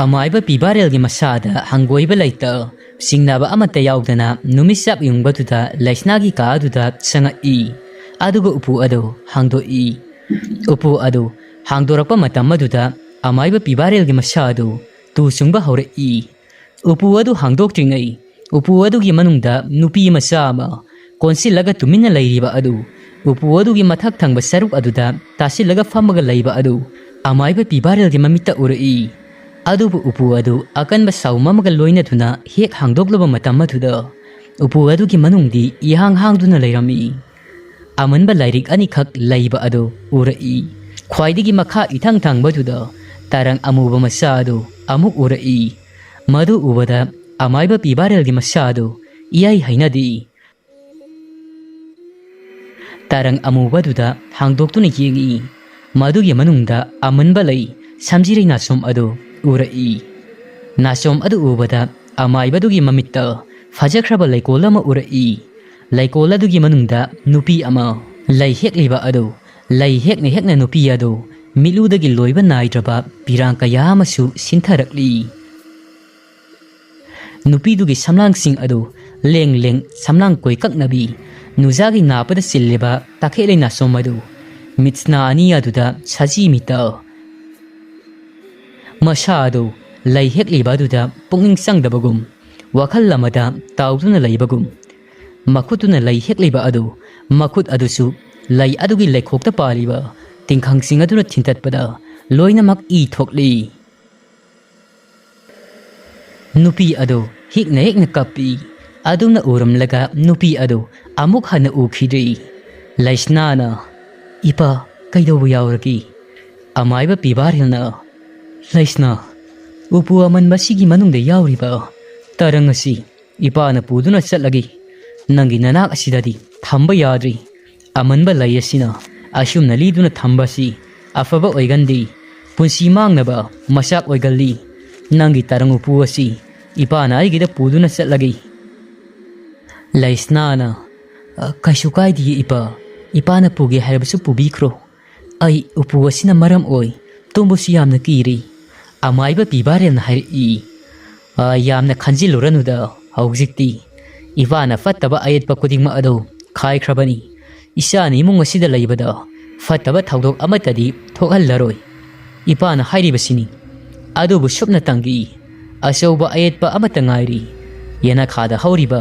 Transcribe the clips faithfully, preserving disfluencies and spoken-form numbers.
ꯑꯃꯥꯏꯕ ꯄꯤꯕꯥꯔꯦꯜꯒꯤ ꯃꯁꯥꯗ ꯍꯪꯒꯣꯏꯕ ꯂꯩꯇ, ꯆꯤꯡꯅꯕ ꯑꯃꯠꯇ ꯌꯥꯎꯗꯅ ꯅꯨꯃꯤꯠ ꯆꯞ ꯌꯨꯡꯕꯗꯨꯗ ꯂꯩꯁꯅꯥꯒꯤ ꯀꯥ ꯑꯗꯨꯗ ꯆꯪꯉꯛꯏ꯫ ꯑꯗꯨꯒ ꯎꯄꯨ ꯑꯗꯨ ꯍꯥꯡꯗꯣꯛꯏ꯫ ꯎꯄꯨ ꯑꯗꯨ ꯍꯥꯡꯗꯣꯔꯛꯄ ꯃꯇꯝ ꯑꯗꯨꯗ ꯑꯃꯥꯏꯕ ꯄꯤꯕꯥꯔꯦꯜꯒꯤ ꯃꯁꯥ ꯑꯗꯨ ꯇꯨ ꯆꯨꯡꯕ ꯍꯧꯔꯛꯏ꯫ ꯎꯄꯨ ꯑꯗꯨ ꯍꯥꯡꯗꯣꯛꯇ꯭ꯔꯤꯉꯩ ꯎꯄꯨ ꯑꯗꯨꯒꯤ ꯃꯅꯨꯡꯗ ꯅꯨꯄꯤ ꯃꯆꯥ ꯑꯃ ꯀꯣꯟꯁꯤꯜꯂꯒ ꯇꯨꯃꯤꯟꯅ ꯂꯩꯔꯤꯕ ꯑꯗꯨ, ꯎꯄꯨ ꯑꯗꯨꯒꯤ ꯃꯊꯛ ꯊꯪꯕ ꯁꯔꯨꯛ ꯑꯗꯨꯗ ꯇꯥꯁꯤꯜꯂꯒ ꯐꯝꯃꯒ ꯂꯩꯕ ꯑꯗꯨ ꯑꯃꯥꯏꯕ ꯄꯤꯕꯥꯔꯦꯜꯒꯤ ꯃꯃꯤꯠꯇ ꯎꯔꯛꯏ꯫ ꯑꯗꯨꯕꯨ ꯎꯄꯨ ꯑꯗꯨ ꯑꯀꯟꯕ ꯁꯥꯎꯝ ꯑꯃꯒ ꯂꯣꯏꯅꯗꯨꯅ ꯍꯦꯛ ꯍꯥꯡꯗꯣꯛꯂꯨꯕ ꯃꯇꯝ ꯑꯗꯨꯗ ꯎꯄꯨ ꯑꯗꯨꯒꯤ ꯃꯅꯨꯡꯗꯤ ꯏꯍꯥꯡ ꯍꯥꯡꯗꯨꯅ ꯂꯩꯔꯝꯃꯤ꯫ ꯑꯃꯟꯕ ꯂꯥꯏꯔꯤꯛ ꯑꯅꯤꯈꯛ ꯂꯩꯕ ꯑꯗꯨ ꯎꯔꯛꯏ꯫ ꯈ꯭ꯋꯥꯏꯗꯒꯤ ꯃꯈꯥ ꯏꯊꯪ ꯊꯪꯕꯗꯨꯗ ꯇꯔꯪ ꯑꯃꯨꯕ ꯃꯆꯥ ꯑꯗꯨ ꯑꯃꯨꯛ ꯎꯔꯛꯏ꯫ ꯃꯗꯨ ꯎꯕꯗ ꯑꯃꯥꯏꯕ ꯄꯤꯕꯥꯔꯦꯜꯒꯤ ꯃꯆꯥ ꯑꯗꯨ ꯏꯍꯩ ꯍꯩꯅꯗꯦ꯫ ꯇꯔꯪ ꯑꯃꯨꯕꯗꯨꯗ ꯍꯥꯡꯗꯣꯛꯇꯨꯅ ꯌꯦꯡꯏ꯫ ꯃꯗꯨꯒꯤ ꯃꯅꯨꯡꯗ ꯑꯃꯟꯕ ꯂꯩ ꯁꯝꯖꯤꯔꯩ ꯅꯥꯁꯣꯝ ꯑꯗꯨ ꯎꯔꯛꯏ꯫ ꯅꯥꯁꯣꯝ ꯑꯗꯨ ꯎꯕꯗ ꯑꯃꯥꯏꯕꯗꯨꯒꯤ ꯃꯃꯤꯠꯇ ꯐꯖꯈ꯭ꯔꯕ ꯂꯩꯀꯣꯜ ꯑꯃ ꯎꯔꯛꯏ꯫ ꯂꯩꯀꯣꯜ ꯑꯗꯨꯒꯤ ꯃꯅꯨꯡꯗ ꯅꯨꯄꯤ ꯑꯃ ꯂꯩ ꯍꯦꯛꯂꯤꯕ ꯑꯗꯨ, ꯂꯩ ꯍꯦꯛꯅ ꯍꯦꯛꯅ ꯅꯨꯄꯤ ꯑꯗꯨ ꯃꯤꯠꯂꯨꯗꯒꯤ ꯂꯣꯏꯕ ꯅꯥꯏꯗ꯭ꯔꯕ ꯄꯤꯔꯥꯡ ꯀꯌꯥ ꯑꯃꯁꯨ ꯁꯤꯟꯊꯔꯛꯂꯤ꯫ ꯅꯨꯄꯤꯗꯨꯒꯤ ꯁꯝꯂꯥꯡꯁꯤꯡ ꯑꯗꯨ ꯂꯦꯡ ꯂꯦꯡ ꯁꯝꯂꯥꯡ ꯀꯣꯏꯀꯛꯅꯕꯤ, ꯅꯨꯖꯥꯒꯤ ꯅꯥꯄꯗ ꯆꯤꯜꯂꯤꯕ ꯇꯈꯦꯠ ꯂꯩꯅꯥꯁꯣꯝ ꯑꯗꯨ ꯃꯤꯠꯁꯅꯥ ꯑꯅꯤ ꯑꯗꯨꯗ ꯁꯖꯤ ꯃꯤꯇ꯫ ꯃꯁꯥ ꯑꯗꯨ ꯂꯩ ꯍꯦꯛꯂꯤꯕ ꯑꯗꯨꯗ ꯄꯨꯛꯅꯤꯡ ꯆꯪꯗꯕꯒꯨꯝ, ꯋꯥꯈꯜ ꯑꯃꯗ ꯇꯥꯎꯗꯨꯅ ꯂꯩꯕꯒꯨꯝ, ꯃꯈꯨꯠꯇꯨꯅ ꯂꯩ ꯍꯦꯛꯂꯤꯕ ꯑꯗꯨ, ꯃꯈꯨꯠ ꯑꯗꯨꯁꯨ ꯂꯩ ꯑꯗꯨꯒꯤ ꯂꯩꯈꯣꯛꯇ ꯄꯥꯜꯂꯤꯕ ꯇꯤꯡꯈꯪꯁꯤꯡ ꯑꯗꯨꯅ ꯊꯤꯟꯇꯠꯄꯗ ꯂꯣꯏꯅꯃꯛ ꯏ ꯊꯣꯛꯂꯤ꯫ ꯅꯨꯄꯤ ꯑꯗꯨ ꯍꯤꯛꯅ ꯍꯤꯛꯅ ꯀꯞꯄꯤ꯫ ꯑꯗꯨꯝꯅ ꯎꯔꯝꯂꯒ ꯅꯨꯄꯤ ꯑꯗꯨ ꯑꯃꯨꯛ ꯍꯟꯅ ꯎꯈꯤꯗ꯭ꯔꯤ꯫ ꯂꯩꯁꯅꯥꯅ, "ꯏꯄꯥ, ꯀꯩꯗꯧꯕ ꯌꯥꯎꯔꯒꯦ?" ꯑꯃꯥꯏꯕ ꯄꯤꯕꯥꯔꯤꯜꯅ, "ꯂꯩꯁꯅꯥ, ꯎꯄꯨ ꯑꯃꯟꯕꯁꯤꯒꯤ ꯃꯅꯨꯡꯗ ꯌꯥꯎꯔꯤꯕ ꯇꯔꯪ ꯑꯁꯤ ꯏꯄꯥꯅ ꯄꯨꯗꯨꯅ ꯆꯠꯂꯒꯦ꯫ ꯅꯪꯒꯤ ꯅꯅꯥꯛ ꯑꯁꯤꯗꯗꯤ ꯊꯝꯕ ꯌꯥꯗ꯭ꯔꯤ꯫ ꯑꯃꯟꯕ ꯂꯩ ꯑꯁꯤꯅ ꯑꯁꯨꯝꯅ ꯂꯤꯗꯨꯅ ꯊꯝꯕ ꯑꯁꯤ ꯑꯐꯕ ꯑꯣꯏꯒꯟꯗꯦ꯫ ꯄꯨꯟꯁꯤ ꯃꯥꯡꯅꯕ ꯃꯆꯥꯛ ꯑꯣꯏꯒꯜꯂꯤ꯫ ꯅꯪꯒꯤ ꯇꯔꯪ ꯎꯄꯨ ꯑꯁꯤ ꯏꯄꯥꯅ ꯑꯩꯒꯤꯗ ꯄꯨꯗꯨꯅ ꯆꯠꯂꯒꯦ꯫" ꯂꯩꯁꯅꯥꯅ, "ꯑ, ꯀꯩꯁꯨ ꯀꯥꯏꯗꯦ ꯏꯄꯥ꯫ ꯏꯄꯥꯅ ꯄꯨꯒꯦ ꯍꯥꯏꯔꯕꯁꯨ ꯄꯨꯕꯤꯈ꯭ꯔꯣ꯫ ꯑꯩ ꯎꯄꯨ ꯑꯁꯤꯅ ꯃꯔꯝ ꯑꯣꯏ ꯇꯨꯝꯕꯁꯨ ꯌꯥꯝꯅ ꯀꯤꯔꯤ꯫ ꯑꯃꯥꯏꯕ ꯄꯤꯕꯥꯔꯦꯜꯅ ꯍꯥꯏꯔꯛꯏ, "ꯑ, ꯌꯥꯝꯅ ꯈꯟꯖꯤꯜꯂꯨꯔꯅꯨꯗ, ꯍꯧꯖꯤꯛꯇꯤ ꯏꯄꯥꯅ ꯐꯠꯇꯕ ꯑꯌꯦꯠꯄ ꯈꯨꯗꯤꯡꯃꯛ ꯑꯗꯨ ꯈꯥꯏꯈ꯭ꯔꯕꯅꯤ꯫ ꯏꯆꯥꯅ ꯏꯃꯨꯡ ꯑꯁꯤꯗ ꯂꯩꯕꯗ ꯐꯠꯇꯕ ꯊꯧꯗꯣꯛ ꯑꯃꯠꯇꯗꯤ ꯊꯣꯛꯍꯜꯂꯔꯣꯏ꯫ ꯏꯄꯥꯅ ꯍꯥꯏꯔꯤꯕꯁꯤꯅꯤ꯫ ꯑꯗꯨꯕꯨ ꯁꯨꯞꯅꯇꯪꯒꯤ ꯑꯆꯧꯕ ꯑꯌꯦꯠꯄ ꯑꯃꯠꯇ ꯉꯥꯏꯔꯤ, ꯌꯦꯅꯈꯥꯗ ꯍꯧꯔꯤꯕ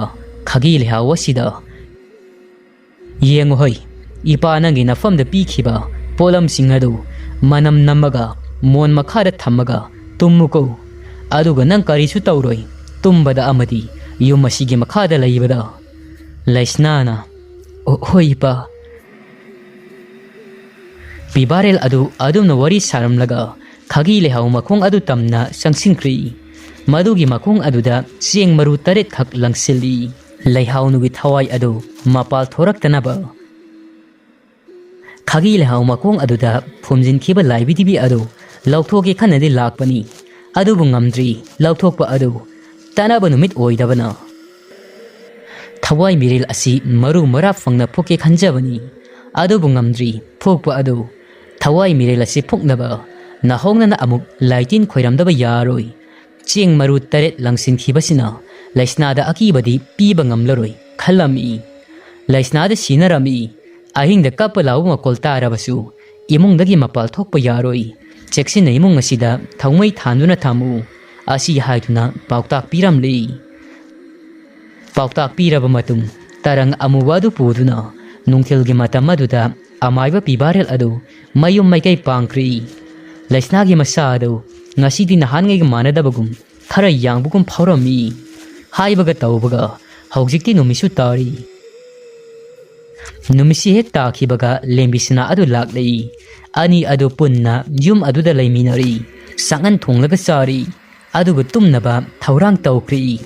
ꯈꯥꯒꯤ ꯂꯩꯍꯥꯎ ꯑꯁꯤꯗ꯫ ꯌꯦꯡꯉꯨ ꯍꯩ, ꯏꯄꯥ ꯅꯪꯒꯤ ꯅꯐꯝꯗ ꯄꯤꯈꯤꯕ ꯄꯣꯠꯂꯝꯁꯤꯡ ꯑꯗꯨ ꯃꯅꯝ ꯅꯝꯃꯒ ꯃꯣꯟ ꯃꯈꯥꯗ ꯊꯝꯃꯒ ꯇꯨꯝꯃꯨꯀꯣ꯫ ꯑꯗꯨꯒ ꯅꯪ ꯀꯔꯤꯁꯨ ꯇꯧꯔꯣꯏ, ꯇꯨꯝꯕꯗ ꯑꯃꯗꯤ ꯌꯨꯝ ꯑꯁꯤꯒꯤ ꯃꯈꯥꯗ ꯂꯩꯕꯗ꯫" ꯂꯩꯁꯅꯥꯅ, "ꯑꯣ, ꯍꯣꯏ ꯏꯄꯥ꯫" ꯄꯤꯕꯥꯔꯦꯜ ꯑꯗꯨ ꯑꯗꯨꯝꯅ ꯋꯥꯔꯤ ꯁꯥꯔꯝꯂꯒ ꯈꯥꯒꯤ ꯂꯩꯍꯥꯎ ꯃꯈꯣꯡ ꯑꯗꯨ ꯇꯝꯅ ꯆꯪꯁꯤꯟꯈ꯭ꯔꯤ꯫ ꯃꯗꯨꯒꯤ ꯃꯈꯣꯡ ꯑꯗꯨꯗ ꯆꯦꯡ ꯃꯔꯨ ꯇꯔꯦꯠꯈꯛ ꯂꯪꯁꯤꯜꯂꯤ꯫ ꯂꯩꯍꯥꯎꯅꯨꯒꯤ ꯊꯋꯥꯏ ꯑꯗꯨ ꯃꯄꯥꯜ ꯊꯣꯔꯛꯇꯅꯕ ꯈꯥꯒꯤ ꯂꯩꯍꯥꯎ ꯃꯈꯣꯡ ꯑꯗꯨꯗ ꯐꯨꯝꯖꯤꯟꯈꯤꯕ ꯂꯥꯏꯕꯤ ꯇꯤꯕꯤ ꯑꯗꯨ ꯂꯧꯊꯣꯛꯀꯦ ꯈꯟꯅꯗꯤ ꯂꯥꯛꯄꯅꯤ꯫ ꯑꯗꯨꯕꯨ ꯉꯝꯗ꯭ꯔꯤ꯫ ꯂꯧꯊꯣꯛꯄ ꯑꯗꯨ ꯇꯅꯕ ꯅꯨꯃꯤꯠ ꯑꯣꯏꯗꯕꯅ꯫ ꯊꯋꯥꯏ ꯃꯤꯔꯦꯜ ꯑꯁꯤ ꯃꯔꯨ ꯃꯔꯥ ꯐꯪꯅ ꯐꯨꯛꯀꯦ ꯈꯟꯖꯕꯅꯤ꯫ ꯑꯗꯨꯕꯨ ꯉꯝꯗ꯭ꯔꯤ꯫ ꯐꯨꯛꯄ ꯑꯗꯨ꯫ ꯊꯋꯥꯏ ꯃꯤꯔꯦꯜ ꯑꯁꯤ ꯐꯨꯛꯅꯕ ꯅꯍꯧꯅꯅ ꯑꯃꯨꯛ ꯂꯥꯏꯇꯤꯟ ꯈꯣꯏꯔꯝꯗꯕ ꯌꯥꯔꯣꯏ꯫ ꯆꯦꯡ ꯃꯔꯨ ꯇꯔꯦꯠ ꯂꯪꯁꯤꯟꯈꯤꯕꯁꯤꯅ ꯂꯩꯁꯅꯥꯗ ꯑꯀꯤꯕꯗꯤ ꯄꯤꯕ ꯉꯝꯂꯔꯣꯏ ꯈꯜꯂꯝꯃꯤ꯫ ꯂꯩꯁꯅꯥꯗ ꯁꯤꯟꯅꯔꯝꯃꯤ꯫ ꯑꯍꯤꯡꯗ ꯀꯞꯄ ꯂꯥꯎꯕ ꯃꯈꯣꯜ ꯇꯥꯔꯕꯁꯨ ꯏꯃꯨꯡꯗꯒꯤ ꯃꯄꯥꯜ ꯊꯣꯛꯄ ꯌꯥꯔꯣꯏ꯫ ꯆꯦꯛꯁꯤꯟꯅ ꯏꯃꯨꯡ ꯑꯁꯤꯗ ꯊꯧꯃꯩ ꯊꯥꯟꯗꯨꯅ ꯊꯝꯃꯨ꯫ ꯑꯁꯤ ꯍꯥꯏꯗꯨꯅ ꯄꯥꯎꯇꯥꯛ ꯄꯤꯔꯝꯂꯤ꯫ ꯄꯥꯎꯇꯥꯛ ꯄꯤꯔꯕ ꯃꯇꯨꯡ ꯇꯔꯪ ꯑꯃꯨꯕ ꯑꯗꯨ ꯄꯨꯗꯨꯅ ꯅꯨꯡꯊꯤꯜꯒꯤ ꯃꯇꯝ ꯑꯗꯨꯗ ꯑꯃꯥꯏꯕ ꯄꯤꯕꯥꯔꯦꯜ ꯑꯗꯨ ꯃꯌꯨꯝ ꯃꯥꯏꯀꯩ ꯄꯥꯡꯈ꯭ꯔꯤ꯫ ꯂꯩꯁꯅꯥꯒꯤ ꯃꯁꯥ ꯑꯗꯨ ꯉꯁꯤꯗꯤ ꯅꯍꯥꯟꯉꯩꯒ ꯃꯥꯟꯅꯗꯕꯒꯨꯝ ꯈꯔ ꯌꯥꯡꯕꯒꯨꯝ ꯐꯥꯎꯔꯝꯃꯤ꯫ ꯍꯥꯏꯕꯒ ꯇꯧꯕꯒ ꯍꯧꯖꯤꯛꯇꯤ ꯅꯨꯃꯤꯠꯁꯨ ꯇꯥꯔꯤ꯫ ꯅꯨꯃꯤꯠꯁꯤ ꯍꯦꯛ ꯇꯥꯈꯤꯕꯒ ꯂꯦꯝꯕꯤꯁꯅꯥ ꯑꯗꯨ ꯂꯥꯛꯂꯛꯏ꯫ ꯑꯅꯤ ꯑꯗꯨ ꯄꯨꯟꯅ ꯌꯨꯝ ꯑꯗꯨꯗ ꯂꯩꯃꯤꯟꯅꯔꯤ꯫ ꯆꯥꯛꯉꯟ ꯊꯣꯡꯂꯒ ꯆꯥꯔꯤ꯫ ꯑꯗꯨꯒ ꯇꯨꯝꯅꯕ ꯊꯧꯔꯥꯡ ꯇꯧꯈ꯭ꯔꯤ꯫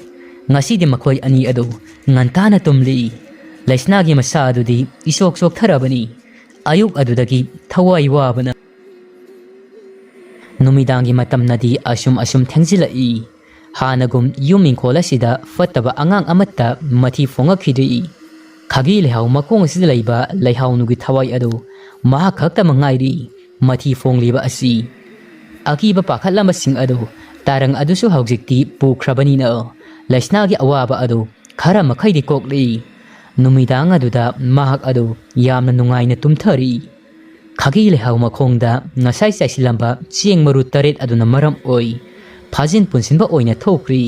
ꯉꯁꯤꯗꯤ ꯃꯈꯣꯏ ꯑꯅꯤ ꯑꯗꯨ ꯉꯟꯇꯥꯅ ꯇꯨꯝꯂꯤ꯫ ꯂꯩꯁꯅꯥꯒꯤ ꯃꯁꯥ ꯑꯗꯨꯗꯤ ꯏꯁꯣꯛ ꯆꯣꯛꯊꯔꯕꯅꯤ꯫ ꯑꯌꯨꯛ ꯑꯗꯨꯗꯒꯤ ꯊꯋꯥꯏ ꯋꯥꯕꯅ ꯅꯨꯃꯤꯗꯥꯡꯒꯤ ꯃꯇꯝꯅꯗꯤ ꯑꯁꯨꯝ ꯑꯁꯨꯝ ꯊꯦꯡꯖꯤꯜꯂꯛꯏ꯫ ꯍꯥꯟꯅꯒꯨꯝ ꯌꯨꯝ ꯏꯪꯈꯣꯜ ꯑꯁꯤꯗ ꯐꯠꯇꯕ ꯑꯉꯥꯡ ꯑꯃꯠꯇ ꯃꯊꯤ ꯐꯣꯡꯉꯛꯈꯤꯗ꯭ꯔꯤ꯫ ꯈꯥꯒꯤ ꯂꯩꯍꯥꯎ ꯃꯈꯣꯡ ꯑꯁꯤꯗ ꯂꯩꯕ ꯂꯩꯍꯥꯎꯅꯨꯒꯤ ꯊꯋꯥꯏ ꯑꯗꯨ ꯃꯍꯥꯛ ꯈꯛꯇꯃꯛ ꯉꯥꯏꯔꯤ꯫ ꯃꯊꯤ ꯐꯣꯡꯂꯤꯕ ꯑꯁꯤ ꯑꯀꯤꯕ ꯄꯥꯈꯠꯂꯝꯕꯁꯤꯡ ꯑꯗꯨ ꯇꯔꯪ ꯑꯗꯨꯁꯨ ꯍꯧꯖꯤꯛꯇꯤ ꯄꯨꯈ꯭ꯔꯕꯅꯤꯅ ꯂꯩꯁꯅꯥꯒꯤ ꯑꯋꯥꯕ ꯑꯗꯨ ꯈꯔ ꯃꯈꯩꯗꯤ ꯀꯣꯛꯂꯤ꯫ ꯅꯨꯃꯤꯗꯥꯡ ꯑꯗꯨꯗ ꯃꯍꯥꯛ ꯑꯗꯨ ꯌꯥꯝꯅ ꯅꯨꯡꯉꯥꯏꯅ ꯇꯨꯝꯊꯔꯤ꯫ ꯈꯥꯒꯤ ꯂꯩꯍꯥꯎ ꯃꯈꯣꯡꯗ ꯉꯁꯥꯏ ꯆꯥꯏꯁꯤꯜꯂꯝꯕ ꯆꯦꯡ ꯃꯔꯨ ꯇꯔꯦꯠ ꯑꯗꯨꯅ ꯃꯔꯝ ꯑꯣꯏ ꯐꯥꯖꯤꯟ ꯄꯨꯟꯁꯤꯟꯕ ꯑꯣꯏꯅ ꯊꯣꯛꯈ꯭ꯔꯤ꯫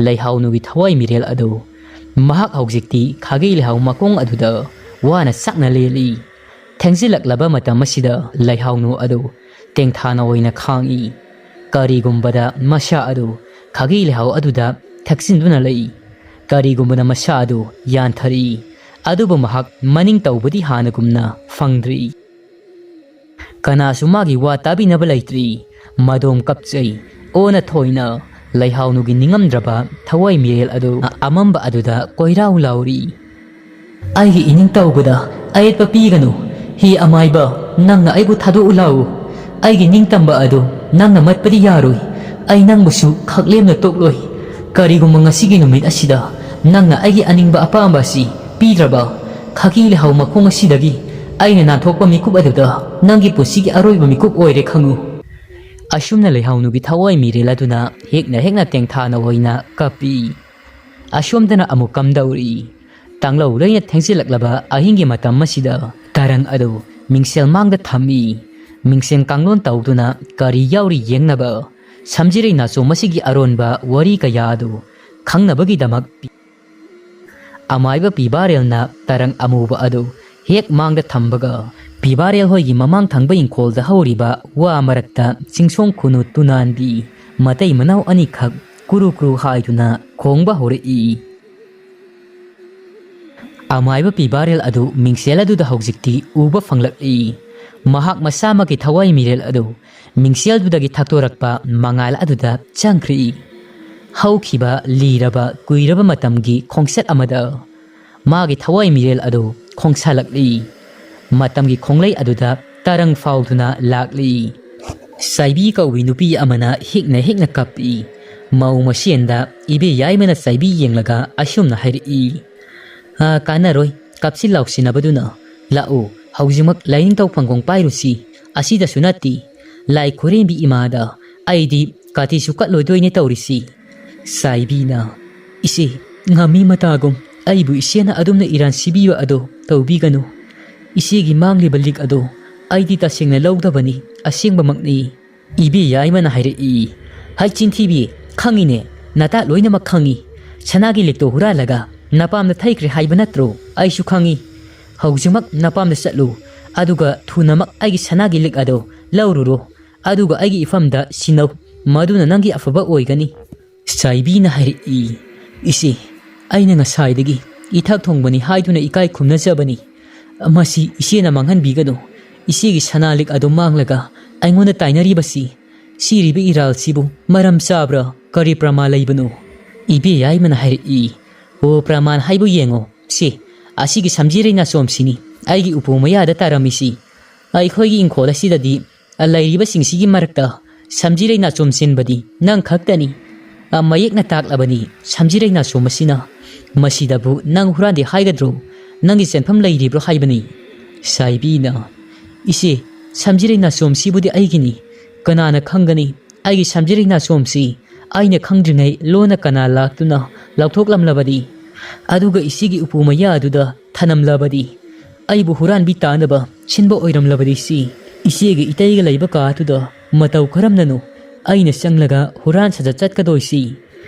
ꯂꯩꯍꯥꯎꯅꯨꯒꯤ ꯊꯋꯥꯏ ꯃꯤꯔꯦꯜ ꯑꯗꯨ ꯃꯍꯥꯛ ꯍꯧꯖꯤꯛꯇꯤ ꯈꯥꯒꯤ ꯂꯩꯍꯥꯎ ꯃꯈꯣꯡ ꯑꯗꯨꯗ ꯋꯥꯅ ꯁꯛꯅ ꯂꯦꯜꯂꯤ꯫ ꯊꯦꯡꯖꯤꯜꯂꯛꯂꯕ ꯃꯇꯝ ꯑꯁꯤꯗ ꯂꯩꯍꯥꯎꯅꯨ ꯑꯗꯨ ꯇꯦꯡꯊꯥꯅ ꯑꯣꯏꯅ ꯈꯥꯡꯏ꯫ ꯀꯔꯤꯒꯨꯝꯕꯗ ꯃꯁꯥ ꯑꯗꯨ ꯈꯥꯒꯤ ꯂꯩꯍꯥꯎ ꯑꯗꯨꯗ ꯊꯛꯆꯤꯟꯗꯨꯅ ꯂꯩ꯫ ꯀꯔꯤꯒꯨꯝꯕꯗ ꯃꯁꯥ ꯑꯗꯨ ꯌꯥꯟꯊꯔꯛꯏ꯫ ꯑꯗꯨꯕꯨ ꯃꯍꯥꯛ ꯃꯅꯤꯡ ꯇꯧꯕꯗꯤ ꯍꯥꯟꯅꯒꯨꯝꯅ ꯐꯪꯗ꯭ꯔꯤ꯫ ꯀꯅꯥꯁꯨ ꯃꯥꯒꯤ ꯋꯥ ꯇꯥꯕꯤꯅꯕ ꯂꯩꯇ꯭ꯔꯤ꯫ ꯃꯗꯣꯝ ꯀꯞꯆꯩ꯫ ꯑꯣꯟꯅ ꯊꯣꯏꯅ ꯂꯩꯍꯥꯎꯅꯨꯒꯤ ꯅꯤꯡꯉꯝꯗ꯭ꯔꯕ ꯊꯋꯥꯏ ꯃꯤꯔꯦꯜ ꯑꯗꯨ ꯑꯃꯝꯕ ꯑꯗꯨꯗ ꯀꯣꯏꯔꯥꯎ ꯂꯥꯎꯔꯤ꯫ "ꯑꯩꯒꯤ ꯏꯅꯤꯡ ꯇꯧꯕꯗ ꯑꯌꯦꯠꯄ ꯄꯤꯒꯅꯨ꯫ ꯍꯤ ꯑꯃꯥꯏꯕ, ꯅꯪꯅ ꯑꯩꯕꯨ ꯊꯥꯗꯣꯛꯎ ꯂꯥꯎ꯫ ꯑꯩꯒꯤ ꯅꯤꯡꯇꯝꯕ ꯑꯗꯨ ꯅꯪꯅ ꯃꯠꯄꯗꯤ ꯌꯥꯔꯣꯏ꯫ ꯑꯩ ꯅꯪꯕꯨꯁꯨ ꯈꯛꯂꯦꯝꯅ ꯇꯣꯛꯂꯣꯏ꯫ ꯀꯔꯤꯒꯨꯝꯕ ꯉꯁꯤꯒꯤ ꯅꯨꯃꯤꯠ ꯑꯁꯤꯗ ꯅꯪꯅ ꯑꯩꯒꯤ ꯑꯅꯤꯡꯕ ꯑꯄꯥꯝꯕ ꯑꯁꯤ ꯄꯤꯗ꯭ꯔꯕ, ꯈꯥꯒꯤ ꯂꯩꯍꯥꯎ ꯃꯈꯣꯡ ꯑꯁꯤꯗꯒꯤ ꯑꯩꯅ ꯅꯥꯟꯊꯣꯛꯄ ꯃꯤꯀꯨꯞ ꯑꯗꯨꯗ ꯅꯪꯒꯤ ꯄꯨꯟꯁꯤꯒꯤ ꯑꯔꯣꯏꯕ ꯃꯤꯀꯨꯞ ꯑꯣꯏꯔꯦ ꯈꯪꯉꯨ"꯫ ꯑꯁꯨꯝꯅ ꯂꯩꯍꯥꯎꯅꯨꯒꯤ ꯊꯋꯥꯏ ꯃꯤꯔꯦꯜ ꯑꯗꯨꯅ ꯍꯦꯛꯅ ꯍꯦꯛꯅ ꯇꯦꯡꯊꯥꯅ ꯑꯣꯏꯅ ꯀꯞꯄꯤ꯫ ꯑꯁꯣꯝꯗꯅ ꯑꯃꯨꯛ ꯀꯝꯗꯧꯔꯤ? ꯇꯥꯡꯂꯧ ꯂꯩꯅ ꯊꯦꯡꯖꯤꯜꯂꯛꯂꯕ ꯑꯍꯤꯡꯒꯤ ꯃꯇꯝ ꯑꯁꯤꯗ ꯇꯔꯪ ꯑꯗꯨ ꯃꯤꯡꯁꯦꯜ ꯃꯥꯡꯗ ꯊꯝꯃꯤ꯫ ꯃꯤꯡꯁꯦꯜ ꯀꯥꯡꯂꯣꯟ ꯇꯧꯗꯨꯅ ꯀꯔꯤ ꯌꯥꯎꯔꯤ ꯌꯦꯡꯅꯕ ꯁꯝꯖꯤꯔꯩ ꯅꯥꯆꯣꯝ ꯑꯁꯤꯒꯤ ꯑꯔꯣꯟꯕ ꯋꯥꯔꯤ ꯀꯌꯥ ꯑꯗꯨ ꯈꯪꯅꯕꯒꯤꯗꯃꯛ ꯄꯤ-, ꯑꯃꯥꯏꯕ ꯄꯤꯕꯥꯔꯦꯜꯅ ꯇꯔꯪ ꯑꯃꯨꯕ ꯑꯗꯨ ꯍꯦꯛ ꯃꯥꯡꯗ ꯊꯝꯕꯒ, ꯄꯤꯕꯥꯔꯦꯜ ꯍꯣꯏꯒꯤ ꯃꯃꯥꯡ ꯊꯪꯕ ꯏꯪꯈꯣꯜꯗ ꯍꯧꯔꯤꯕ ꯋꯥ ꯃꯔꯛꯇ ꯆꯤꯡꯁꯣꯡ ꯈꯨꯅꯨ ꯇꯨꯅꯥꯟꯕꯤ ꯃꯇꯩ ꯃꯅꯥꯎ ꯑꯅꯤꯈꯛ ꯀꯨꯔꯨ ꯀꯨꯔꯨ ꯍꯥꯏꯗꯨꯅ ꯈꯣꯡꯕ ꯍꯧꯔꯛꯏ꯫ ꯑꯃꯥꯏꯕ ꯄꯤꯕꯥꯔꯦꯜ ꯑꯗꯨ ꯃꯤꯡꯁꯦꯜ ꯑꯗꯨꯗ ꯍꯧꯖꯤꯛꯇꯤ ꯎꯕ ꯐꯪꯂꯛꯂꯤ꯫ ꯃꯍꯥꯛ ꯃꯁꯥꯃꯛꯀꯤ ꯊꯋꯥꯏ ꯃꯤꯔꯦꯜ ꯑꯗꯨ ꯃꯤꯡꯁꯦꯜꯗꯨꯗꯒꯤ ꯊꯛꯇꯣꯔꯛꯄ ꯃꯉꯥꯜ ꯑꯗꯨꯗ ꯆꯪꯈ꯭ꯔꯤ꯫ ꯍꯧꯈꯤꯕ ꯂꯤꯔꯕ ꯀꯨꯏꯔꯕ ꯃꯇꯝꯒꯤ ꯈꯣꯡꯆꯠ ꯑꯃꯗ ꯃꯥꯒꯤ ꯊꯋꯥꯏ ꯃꯤꯔꯦꯜ ꯑꯗꯨ ꯈꯣꯡꯁꯥꯜꯂꯛꯂꯤ꯫ ꯃꯇꯝꯒꯤ ꯈꯣꯡꯂꯩ ꯑꯗꯨꯗ ꯇꯔꯪ ꯐꯥꯎꯗꯨꯅ ꯂꯥꯛꯂꯤ꯫ ꯆꯥꯏꯕꯤ ꯀꯧꯕꯤ ꯅꯨꯄꯤ ꯑꯃꯅ ꯍꯤꯛꯅ ꯍꯤꯛꯅ ꯀꯞꯄꯤ꯫ ꯃꯧ ꯃꯁꯦꯟꯗ ꯏꯕꯦ ꯌꯥꯏꯃꯅ ꯆꯥꯏꯕꯤ ꯌꯦꯡꯂꯒ ꯑꯁꯨꯝꯅ ꯍꯥꯏꯔꯛꯏ, "ꯑꯥ, ꯀꯥꯟꯅꯔꯣꯏ, ꯀꯞꯁꯤ ꯂꯥꯎꯁꯤꯟꯅꯕꯗꯨꯅ꯫ ꯂꯥꯛꯎ, ꯍꯧꯖꯤꯛꯃꯛ ꯂꯥꯏꯅꯤꯡꯊꯧ ꯐꯪꯒꯣꯡ ꯄꯥꯏꯔꯨꯁꯤ꯫ ꯑꯁꯤꯗꯁꯨ ꯅꯠꯇꯦ, ꯂꯥꯏ ꯈꯨꯔꯦꯝꯕꯤ ꯏꯃꯥꯗ ꯑꯩꯗꯤ ꯀꯥꯇꯤꯁꯨ ꯀꯠꯂꯣꯏꯗꯣꯏꯅꯦ ꯇꯧꯔꯤꯁꯤ꯫ ꯆꯥꯏꯕꯤꯅ, "ꯏꯆꯦ, ꯉꯝꯃꯤ ꯃꯇꯥꯒꯨꯝ ꯑꯩꯕꯨ ꯏꯆꯦꯅ ꯑꯗꯨꯝꯅ ꯏꯔꯥꯟ ꯁꯤꯕꯤꯕ ꯑꯗꯣ ꯇꯧꯕꯤꯒꯅꯨ꯫ ꯏꯆꯦꯒꯤ ꯃꯥꯡꯂꯤꯕ ꯂꯤꯛ ꯑꯗꯣ ꯑꯩꯗꯤ ꯇꯁꯦꯡꯅ ꯂꯧꯗꯕꯅꯤ, ꯑꯁꯦꯡꯕꯃꯛꯅꯤ"꯫ ꯏꯕꯦ ꯌꯥꯏꯃꯅ ꯍꯥꯏꯔꯛꯏ, "ꯍꯩ ꯆꯤꯟꯊꯤꯕꯤ, ꯈꯪꯉꯤꯅꯦ, ꯅꯇꯥ ꯂꯣꯏꯅꯃꯛ ꯈꯪꯉꯤ꯫ ꯁꯅꯥꯒꯤ ꯂꯤꯛꯇꯣ ꯍꯨꯔꯥꯜꯂꯒ ꯅꯄꯥꯝꯗ ꯊꯩꯈ꯭ꯔꯦ ꯍꯥꯏꯕ ꯅꯠꯇ꯭ꯔꯣ? ꯑꯩꯁꯨ ꯈꯪꯉꯤ꯫ ꯍꯧꯖꯤꯛꯃꯛ ꯅꯄꯥꯝꯗ ꯆꯠꯂꯨ, ꯑꯗꯨꯒ ꯊꯨꯅꯃꯛ ꯑꯩꯒꯤ ꯁꯅꯥꯒꯤ ꯂꯤꯛ ꯑꯗꯣ ꯂꯧꯔꯨꯔꯣ, ꯑꯗꯨꯒ ꯑꯩꯒꯤ ꯏꯐꯝꯗ ꯁꯤꯟꯅꯧ, ꯃꯗꯨꯅ ꯅꯪꯒꯤ ꯑꯐꯕ ꯑꯣꯏꯒꯅꯤ"꯫ ꯆꯥꯏꯕꯤꯅ ꯍꯥꯏꯔꯛꯏ, "ꯏꯆꯦ, ꯑꯩꯅ ꯉꯁꯥꯏꯗꯒꯤ ꯏꯊꯛ ꯊꯣꯡꯕꯅꯤ ꯍꯥꯏꯗꯨꯅ ꯏꯀꯥꯏ ꯈꯨꯝꯅꯖꯕꯅꯤ꯫ ꯃꯁꯤ ꯏꯆꯦꯅ ꯃꯥꯡꯍꯟꯕꯤꯒꯅꯨ꯫ ꯏꯆꯦꯒꯤ ꯁꯅꯥ ꯂꯤꯛ ꯑꯗꯨ ꯃꯥꯡꯂꯒ ꯑꯩꯉꯣꯟꯗ ꯇꯥꯏꯅꯔꯤꯕꯁꯤ, ꯁꯤꯔꯤꯕ ꯏꯔꯥꯜꯁꯤꯕꯨ ꯃꯔꯝ ꯆꯥꯕ꯭ꯔꯥ? ꯀꯔꯤ ꯄ꯭ꯔꯃꯥꯟ ꯂꯩꯕꯅꯣ?" ꯏꯕꯦ ꯌꯥꯏꯃꯅ ꯍꯥꯏꯔꯛꯏ, "ꯑꯣ, ꯄ꯭ꯔꯃꯥꯟ ꯍꯥꯏꯕꯨ ꯌꯦꯡꯉꯣ꯫ ꯁꯤ, ꯑꯁꯤꯒꯤ ꯁꯝꯖꯤꯔꯩ ꯅꯥꯆꯣꯝꯁꯤꯅꯤ ꯑꯩꯒꯤ ꯎꯄꯨ ꯃꯌꯥꯗ ꯇꯥꯔꯝꯃꯤꯁꯤ꯫ ꯑꯩꯈꯣꯏꯒꯤ ꯏꯪꯈꯣꯜ ꯑꯁꯤꯗꯗꯤ ꯂꯩꯔꯤꯕꯁꯤꯡꯁꯤꯒꯤ ꯃꯔꯛꯇ ꯁꯝꯖꯤꯔꯩ ꯅꯥꯆꯣꯝ ꯆꯦꯟꯕꯗꯤ ꯅꯪ ꯈꯛꯇꯅꯤ꯫ ꯃꯌꯦꯛꯅ ꯇꯥꯛꯂꯕꯅꯤ ꯁꯝꯖꯤꯔꯩ ꯅꯥꯆꯣꯝ ꯑꯁꯤꯅ꯫ ꯃꯁꯤꯗꯕꯨ ꯅꯪ ꯍꯨꯔꯥꯟꯗꯦ ꯍꯥꯏꯒꯗ꯭ꯔꯣ? ꯅꯪꯒꯤ ꯆꯦꯟꯐꯝ ꯂꯩꯔꯤꯕ꯭ꯔꯣ ꯍꯥꯏꯕꯅꯤ"꯫ ꯁꯥꯏꯕꯤꯅ, "ꯏꯆꯦ, ꯁꯝꯖꯤꯔꯩ ꯅꯥꯆꯣꯝꯁꯤꯕꯨꯗꯤ ꯑꯩꯒꯤꯅꯤ꯫ ꯀꯅꯥꯅ ꯈꯪꯒꯅꯤ ꯑꯩꯒꯤ ꯁꯝꯖꯤꯔꯩ ꯅꯥꯆꯣꯝꯁꯤ ꯑꯩꯅ ꯈꯪꯗ꯭ꯔꯤꯉꯩ ꯂꯣꯟꯅ ꯀꯅꯥ ꯂꯥꯛꯇꯨꯅ ꯂꯧꯊꯣꯛꯂꯝꯂꯕꯗꯤ? ꯑꯗꯨꯒ ꯏꯆꯦꯒꯤ ꯎꯄꯨ ꯃꯌꯥ ꯑꯗꯨꯗ ꯊꯅꯝꯂꯕꯗꯤ? ꯑꯩꯕꯨ ꯍꯨꯔꯥꯟꯕꯤ ꯇꯥꯅꯕ ꯁꯤꯟꯕ ꯑꯣꯏꯔꯝꯂꯕꯗꯤ ꯁꯤ? ꯏꯆꯦꯒ ꯏꯇꯩꯒ ꯂꯩꯕ ꯀꯥ ꯑꯗꯨꯗ ꯃꯇꯧ ꯀꯔꯝꯅꯅꯣ ꯑꯩꯅ ꯆꯪꯂꯒ ꯍꯨꯔꯥꯟ ꯁꯥꯖꯠ ꯆꯠꯀꯗꯣꯏꯁꯤ?"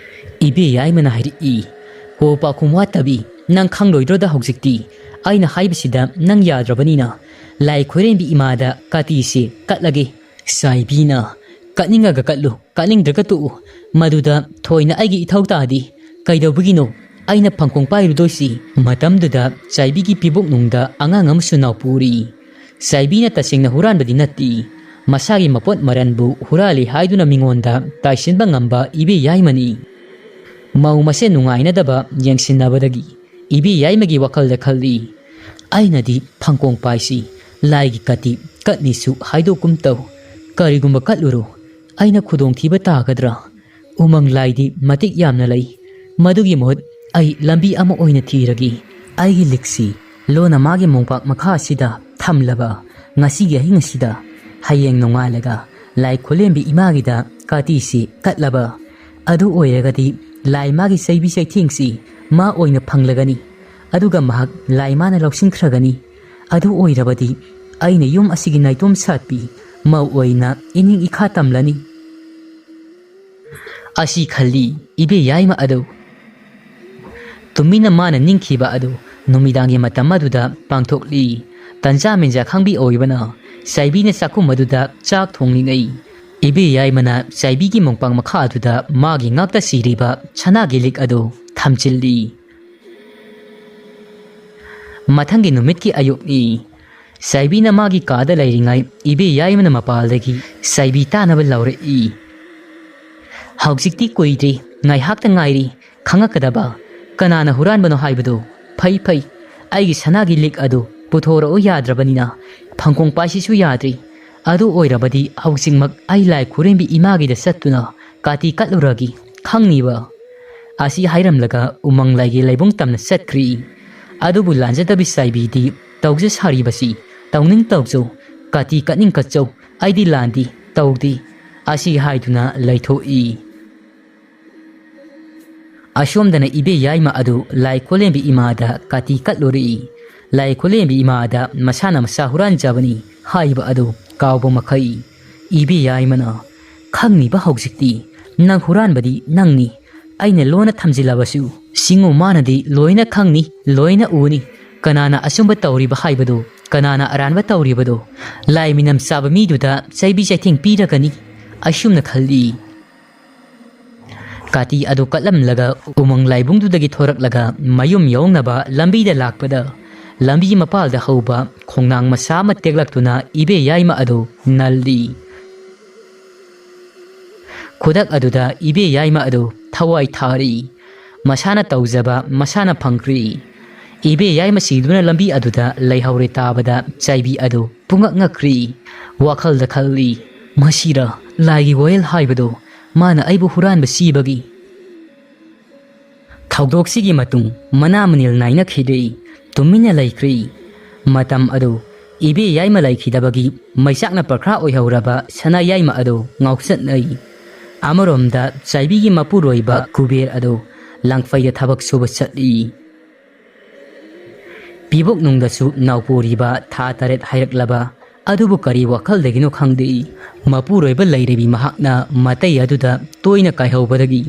ꯏꯕꯦ ꯌꯥꯏꯃꯅ ꯍꯥꯏꯔꯛꯏ, "ꯍꯣ ꯄꯥꯈꯨꯝ ꯋꯥꯠꯇꯕꯤ, ꯅꯪ ꯈꯪꯂꯣꯏꯗ꯭ꯔꯣꯗ ꯍꯧꯖꯤꯛꯇꯤ? ꯑꯩꯅ ꯍꯥꯏꯕꯁꯤꯗ ꯅꯪ ꯌꯥꯗ꯭ꯔꯕꯅꯤꯅ ꯂꯥꯏ ꯈꯣꯏꯔꯦꯝꯕꯤ ꯏꯃꯥꯗ ꯀꯥꯇꯤꯁꯤ ꯀꯠꯂꯒꯦ"꯫ ꯁꯥꯏꯕꯤꯅ, "ꯀꯠꯅꯤꯡꯉꯒ ꯀꯠꯂꯨ, ꯀꯠꯅꯤꯡꯗ꯭ꯔꯒ ꯇꯣꯛꯎ꯫ ꯃꯗꯨꯗ ꯊꯣꯏꯅ ꯑꯩꯒꯤ ꯏꯊꯧ ꯇꯥꯗꯤ꯫ ꯀꯩꯗꯧꯕꯒꯤꯅꯣ ꯑꯩꯅ ꯐꯪꯈꯣꯡ ꯄꯥꯏꯔꯨꯗꯣꯏꯁꯤ?" ꯃꯇꯝꯗꯨꯗ ꯆꯥꯏꯕꯤꯒꯤ ꯄꯤꯕꯨꯛꯅꯨꯡꯗ ꯑꯉꯥꯡ ꯑꯃꯁꯨ ꯅꯥꯎꯄꯨꯔꯤ꯫ ꯆꯥꯏꯕꯤꯅ ꯇꯁꯦꯡꯅ ꯍꯨꯔꯥꯟꯕꯗꯤ ꯅꯠꯇꯦ꯫ ꯃꯁꯥꯒꯤ ꯃꯄꯣꯠ ꯃꯔꯟꯕꯨ ꯍꯨꯔꯥꯜꯂꯤ ꯍꯥꯏꯗꯨꯅ ꯃꯤꯉꯣꯟꯗ ꯇꯥꯏꯁꯤꯟꯕ ꯉꯝꯕ ꯏꯕꯦ ꯌꯥꯏꯃꯅꯤ꯫ ꯃꯧ ꯃꯁꯦꯟ ꯅꯨꯡꯉꯥꯏꯅꯗꯕ ꯌꯦꯡꯁꯤꯟꯅꯕꯗꯒꯤ ꯏꯕꯦ ꯌꯥꯏꯃꯒꯤ ꯋꯥꯈꯜꯗ ꯈꯜꯂꯤ, "ꯑꯩꯅꯗꯤ ꯐꯪꯀꯣꯡ ꯄꯥꯏꯁꯤ, ꯂꯥꯏꯒꯤ ꯀꯥꯇꯤ ꯀꯠꯅꯤꯁꯨ ꯍꯥꯏꯗꯣꯛꯀꯨꯝ ꯇꯧ꯫ ꯀꯔꯤꯒꯨꯝꯕ ꯀꯠꯂꯨꯔꯣ, ꯑꯩꯅ ꯈꯨꯗꯣꯡꯊꯤꯕ ꯇꯥꯒꯗ꯭ꯔꯥ? ꯎꯃꯪ ꯂꯥꯏꯗꯤ ꯃꯇꯤꯛ ꯌꯥꯝꯅ ꯂꯩ꯫ ꯃꯗꯨꯒꯤ ꯃꯍꯨꯠ ꯑꯩ ꯂꯝꯕꯤ ꯑꯃ ꯑꯣꯏꯅ ꯊꯤꯔꯒꯦ꯫ ꯑꯩꯒꯤ ꯂꯤꯛꯁꯤ ꯂꯣꯟꯅ ꯃꯥꯒꯤ ꯃꯣꯝꯄꯥꯛ ꯃꯈꯥ ꯑꯁꯤꯗ ꯊꯝꯂꯕ ꯉꯁꯤꯒꯤ ꯑꯍꯤꯡ ꯑꯁꯤꯗ ꯍꯌꯦꯡ ꯅꯣꯡꯉꯥꯜꯂꯒ ꯂꯥꯏ ꯈꯨꯂꯦꯝꯕꯤ ꯏꯃꯥꯒꯤꯗ ꯀꯥꯇꯤꯁꯤ ꯀꯠꯂꯕ ꯑꯗꯨ ꯑꯣꯏꯔꯒꯗꯤ ꯂꯥꯏ ꯃꯥꯒꯤ ꯆꯩꯕꯤ ꯆꯩꯊꯦꯡꯁꯤ ꯃꯥ ꯑꯣꯏꯅ ꯐꯪꯂꯒꯅꯤ꯫ ꯑꯗꯨꯒ ꯃꯍꯥꯛ ꯂꯥꯏ ꯃꯥꯅ ꯂꯧꯁꯤꯟꯈ꯭ꯔꯒꯅꯤ꯫ ꯑꯗꯨ ꯑꯣꯏꯔꯕꯗꯤ ꯑꯩꯅ ꯌꯨꯝ ꯑꯁꯤꯒꯤ ꯅꯥꯏꯇꯣꯝ ꯁꯥꯠꯄꯤ ꯃꯧ ꯑꯣꯏꯅ ꯏꯅꯤꯡ ꯏꯈꯥ ꯇꯝꯂꯅꯤ꯫ ꯑꯁꯤ ꯈꯜꯂꯤ ꯏꯕꯦ ꯌꯥꯏꯃ ꯑꯗꯨ꯫ ꯇꯨꯃꯤꯟꯅ ꯃꯥꯅ ꯅꯤꯡꯈꯤꯕ ꯑꯗꯨ ꯅꯨꯃꯤꯗꯥꯡꯒꯤ ꯃꯇꯝ ꯑꯗꯨꯗ ꯄꯥꯡꯊꯣꯛꯂꯤ꯫ ꯇꯟꯖꯥ ꯃꯦꯟꯖꯥ ꯈꯪꯕꯤ ꯑꯣꯏꯕꯅ ꯆꯥꯏꯕꯤꯅ ꯆꯥꯛꯈꯨꯝ ꯑꯗꯨꯗ ꯆꯥꯛ ꯊꯣꯡꯂꯤꯉꯩ ꯏꯕꯦ ꯌꯥꯏꯃꯅ ꯆꯥꯏꯕꯤꯒꯤ ꯃꯣꯡꯄꯥꯡ ꯃꯈꯥ ꯑꯗꯨꯗ ꯃꯥꯒꯤ ꯉꯥꯛꯇ ꯁꯤꯔꯤꯕ ꯁꯅꯥꯒꯤ ꯂꯤꯛ ꯑꯗꯨ ꯊꯝꯖꯤꯜꯂꯤ꯫ ꯃꯊꯪꯒꯤ ꯅꯨꯃꯤꯠꯀꯤ ꯑꯌꯨꯛꯅꯤ꯫ ꯆꯥꯏꯕꯤꯅ ꯃꯥꯒꯤ ꯀꯥꯗ ꯂꯩꯔꯤꯉꯩ ꯏꯕꯦ ꯌꯥꯏꯃꯅ ꯃꯄꯥꯜꯗꯒꯤ ꯆꯥꯏꯕꯤ ꯇꯥꯅꯕ ꯂꯥꯎꯔꯛꯏ꯫ "ꯍꯧꯖꯤꯛꯇꯤ ꯀꯨꯏꯗ꯭ꯔꯤ, ꯉꯥꯏꯍꯥꯛꯇ ꯉꯥꯏꯔꯤ ꯈꯪꯉꯛꯀꯗꯕ꯫ ꯀꯅꯥꯅ ꯍꯨꯔꯥꯟꯕꯅꯣ ꯍꯥꯏꯕꯗꯨ? ꯐꯩ ꯐꯩ, ꯑꯩꯒꯤ ꯁꯅꯥꯒꯤ ꯂꯤꯛ ꯑꯗꯨ ꯄꯨꯊꯣꯔꯛꯎ ꯌꯥꯗ꯭ꯔꯕꯅꯤꯅ ꯐꯪꯒꯣꯡ ꯄꯥꯏꯁꯤꯁꯨ ꯌꯥꯗ꯭ꯔꯤ꯫ ꯑꯗꯨ ꯑꯣꯏꯔꯕꯗꯤ ꯍꯧꯖꯤꯛꯃꯛ ꯑꯩ ꯂꯥꯏ ꯈꯨꯔꯦꯝꯕꯤ ꯏꯃꯥꯒꯤꯗ ꯆꯠꯇꯨꯅ ꯀꯥꯇꯤ ꯀꯠꯂꯨꯔꯒꯦ, ꯈꯪꯅꯤꯕ?" ꯑꯁꯤ ꯍꯥꯏꯔꯝꯂꯒ ꯎꯃꯪ ꯂꯥꯏꯒꯤ ꯂꯩꯕꯨꯡ ꯇꯝꯅ ꯆꯠꯈ꯭ꯔꯤ꯫ ꯑꯗꯨꯕꯨ ꯂꯥꯟꯖꯗꯕꯤ ꯆꯥꯏꯕꯤꯗꯤ, "ꯇꯧꯖ ꯁꯥꯔꯤꯕꯁꯤ ꯇꯧꯅꯤꯡ ꯇꯧꯖꯧ, ꯀꯥꯇꯤ ꯀꯠꯅꯤꯡ ꯀꯠꯆꯧ, ꯑꯩꯗꯤ ꯂꯥꯟꯗꯤ ꯇꯧꯗꯦ" ꯑꯁꯤ ꯍꯥꯏꯗꯨꯅ ꯂꯩꯊꯣꯛꯏ꯫ ꯑꯁꯣꯝꯗꯅ ꯏꯕꯦ ꯌꯥꯏꯃ ꯑꯗꯨ ꯂꯥꯏ ꯈꯨꯂꯦꯝꯕꯤ ꯏꯃꯥꯗ ꯀꯥꯇꯤ ꯀꯠꯂꯨꯔꯛꯏ꯫ ꯂꯥꯏ ꯈꯨꯂꯦꯝꯕꯤ ꯏꯃꯥꯗ ꯃꯁꯥꯅ ꯃꯁꯥ ꯍꯨꯔꯥꯟꯖꯕꯅꯤ ꯍꯥꯏꯕ ꯑꯗꯨ ꯀꯥꯎꯕ ꯃꯈꯩ ꯏꯕꯦ ꯌꯥꯏꯃꯅ, "ꯈꯪꯅꯤꯕ ꯍꯧꯖꯤꯛꯇꯤ, ꯅꯪ ꯍꯨꯔꯥꯟꯕꯗꯤ ꯅꯪꯅꯤ꯫ ꯑꯩꯅ ꯂꯣꯟꯅ ꯊꯝꯖꯤꯜꯂꯕꯁꯨ ꯁꯤꯡꯉꯨ ꯃꯥꯅꯗꯤ ꯂꯣꯏꯅ ꯈꯪꯅꯤ, ꯂꯣꯏꯅ ꯎꯅꯤ꯫ ꯀꯅꯥꯅ ꯑꯆꯨꯝꯕ ꯇꯧꯔꯤꯕ ꯍꯥꯏꯕꯗꯨ, ꯀꯅꯥꯅ ꯑꯔꯥꯟꯕ ꯇꯧꯔꯤꯕꯗꯨ ꯂꯥꯏ ꯃꯤꯅꯝ ꯆꯥꯕ ꯃꯤꯗꯨꯗ ꯆꯩꯕꯤ ꯆꯩꯊꯦꯡ ꯄꯤꯔꯒꯅꯤ" ꯑꯁꯨꯝꯅ ꯈꯜꯂꯤ꯫ ꯀꯥꯇꯤ ꯑꯗꯨ ꯀꯠꯂꯝꯂꯒ ꯎꯃꯪ ꯂꯥꯏꯕꯨꯡꯗꯨꯗꯒꯤ ꯊꯣꯔꯛꯂꯒ ꯃꯌꯨꯝ ꯌꯧꯅꯕ ꯂꯝꯕꯤꯗ ꯂꯥꯛꯄꯗ, ꯂꯝꯕꯤ ꯃꯄꯥꯜꯗ ꯍꯧꯕ ꯈꯣꯡꯅꯥꯡ ꯃꯆꯥ ꯑꯃ ꯇꯦꯛꯂꯛꯇꯨꯅ ꯏꯕꯦ ꯌꯥꯏꯃ ꯑꯗꯨ ꯅꯜꯂꯤ꯫ ꯈꯨꯗꯛ ꯑꯗꯨꯗ ꯏꯕꯦ ꯌꯥꯏꯃ ꯑꯗꯨ ꯊꯋꯥꯏ ꯊꯥꯔꯤ꯫ ꯃꯁꯥꯅ ꯇꯧꯖꯕ ꯃꯁꯥꯅ ꯐꯪꯈ꯭ꯔꯤ꯫ ꯏꯕꯦ ꯌꯥꯏꯃ ꯁꯤꯗꯨꯅ ꯂꯝꯕꯤ ꯑꯗꯨꯗ ꯂꯩꯍꯧꯔꯦ ꯇꯥꯕꯗ ꯆꯥꯏꯕꯤ ꯑꯗꯨ ꯄꯨꯡꯉꯛ ꯉꯛꯈ꯭ꯔꯤ꯫ ꯋꯥꯈꯜꯗ ꯈꯜꯂꯤ, "ꯃꯁꯤꯔ ꯂꯥꯏꯒꯤ ꯋꯥꯌꯦꯜ ꯍꯥꯏꯕꯗꯣ? ꯃꯥꯅ ꯑꯩꯕꯨ ꯍꯨꯔꯥꯟꯕ ꯁꯤꯕꯒꯤ?" ꯊꯧꯗꯣꯛꯁꯤꯒꯤ ꯃꯇꯨꯡ ꯃꯅꯥ ꯃꯅꯤꯜ ꯅꯥꯏꯅꯈꯤꯗꯦ꯫ ꯇꯨꯃꯤꯟꯅ ꯂꯩꯈ꯭ꯔꯦ꯫ ꯃꯇꯝ ꯑꯗꯨ ꯏꯕꯦ ꯌꯥꯏꯃ ꯂꯩꯈꯤꯗꯕꯒꯤ ꯃꯩꯆꯥꯛꯅ ꯄꯔꯈ꯭ꯔꯥ ꯑꯣꯏꯍꯧꯔꯕ ꯁꯅꯥ ꯌꯥꯏꯃ ꯑꯗꯨ ꯉꯥꯎꯆꯠꯅꯩ꯫ ꯑꯃꯔꯣꯝꯗ ꯆꯥꯏꯕꯤꯒꯤ ꯃꯄꯨꯔꯣꯏꯕ ꯀꯨꯕꯦꯔ ꯑꯗꯨ ꯂꯪꯐꯩꯗ ꯊꯕꯛ ꯁꯨꯕ ꯆꯠꯂꯤ꯫ ꯄꯤꯕꯣꯛ ꯅꯨꯡꯗꯁꯨ ꯅꯥꯎꯄꯣꯔꯤꯕ ꯊꯥ ꯇꯔꯦꯠ ꯍꯥꯏꯔꯛꯂꯕ ꯑꯗꯨꯕꯨ ꯀꯔꯤ ꯋꯥꯈꯜꯗꯒꯤꯅꯣ ꯈꯪꯗꯦ꯫ ꯃꯄꯨꯔꯣꯏꯕ ꯂꯩꯔꯕꯤ ꯃꯍꯥꯛꯅ ꯃꯇꯩ ꯑꯗꯨꯗ ꯇꯣꯏꯅ ꯀꯥꯏꯍꯧꯕꯗꯒꯤ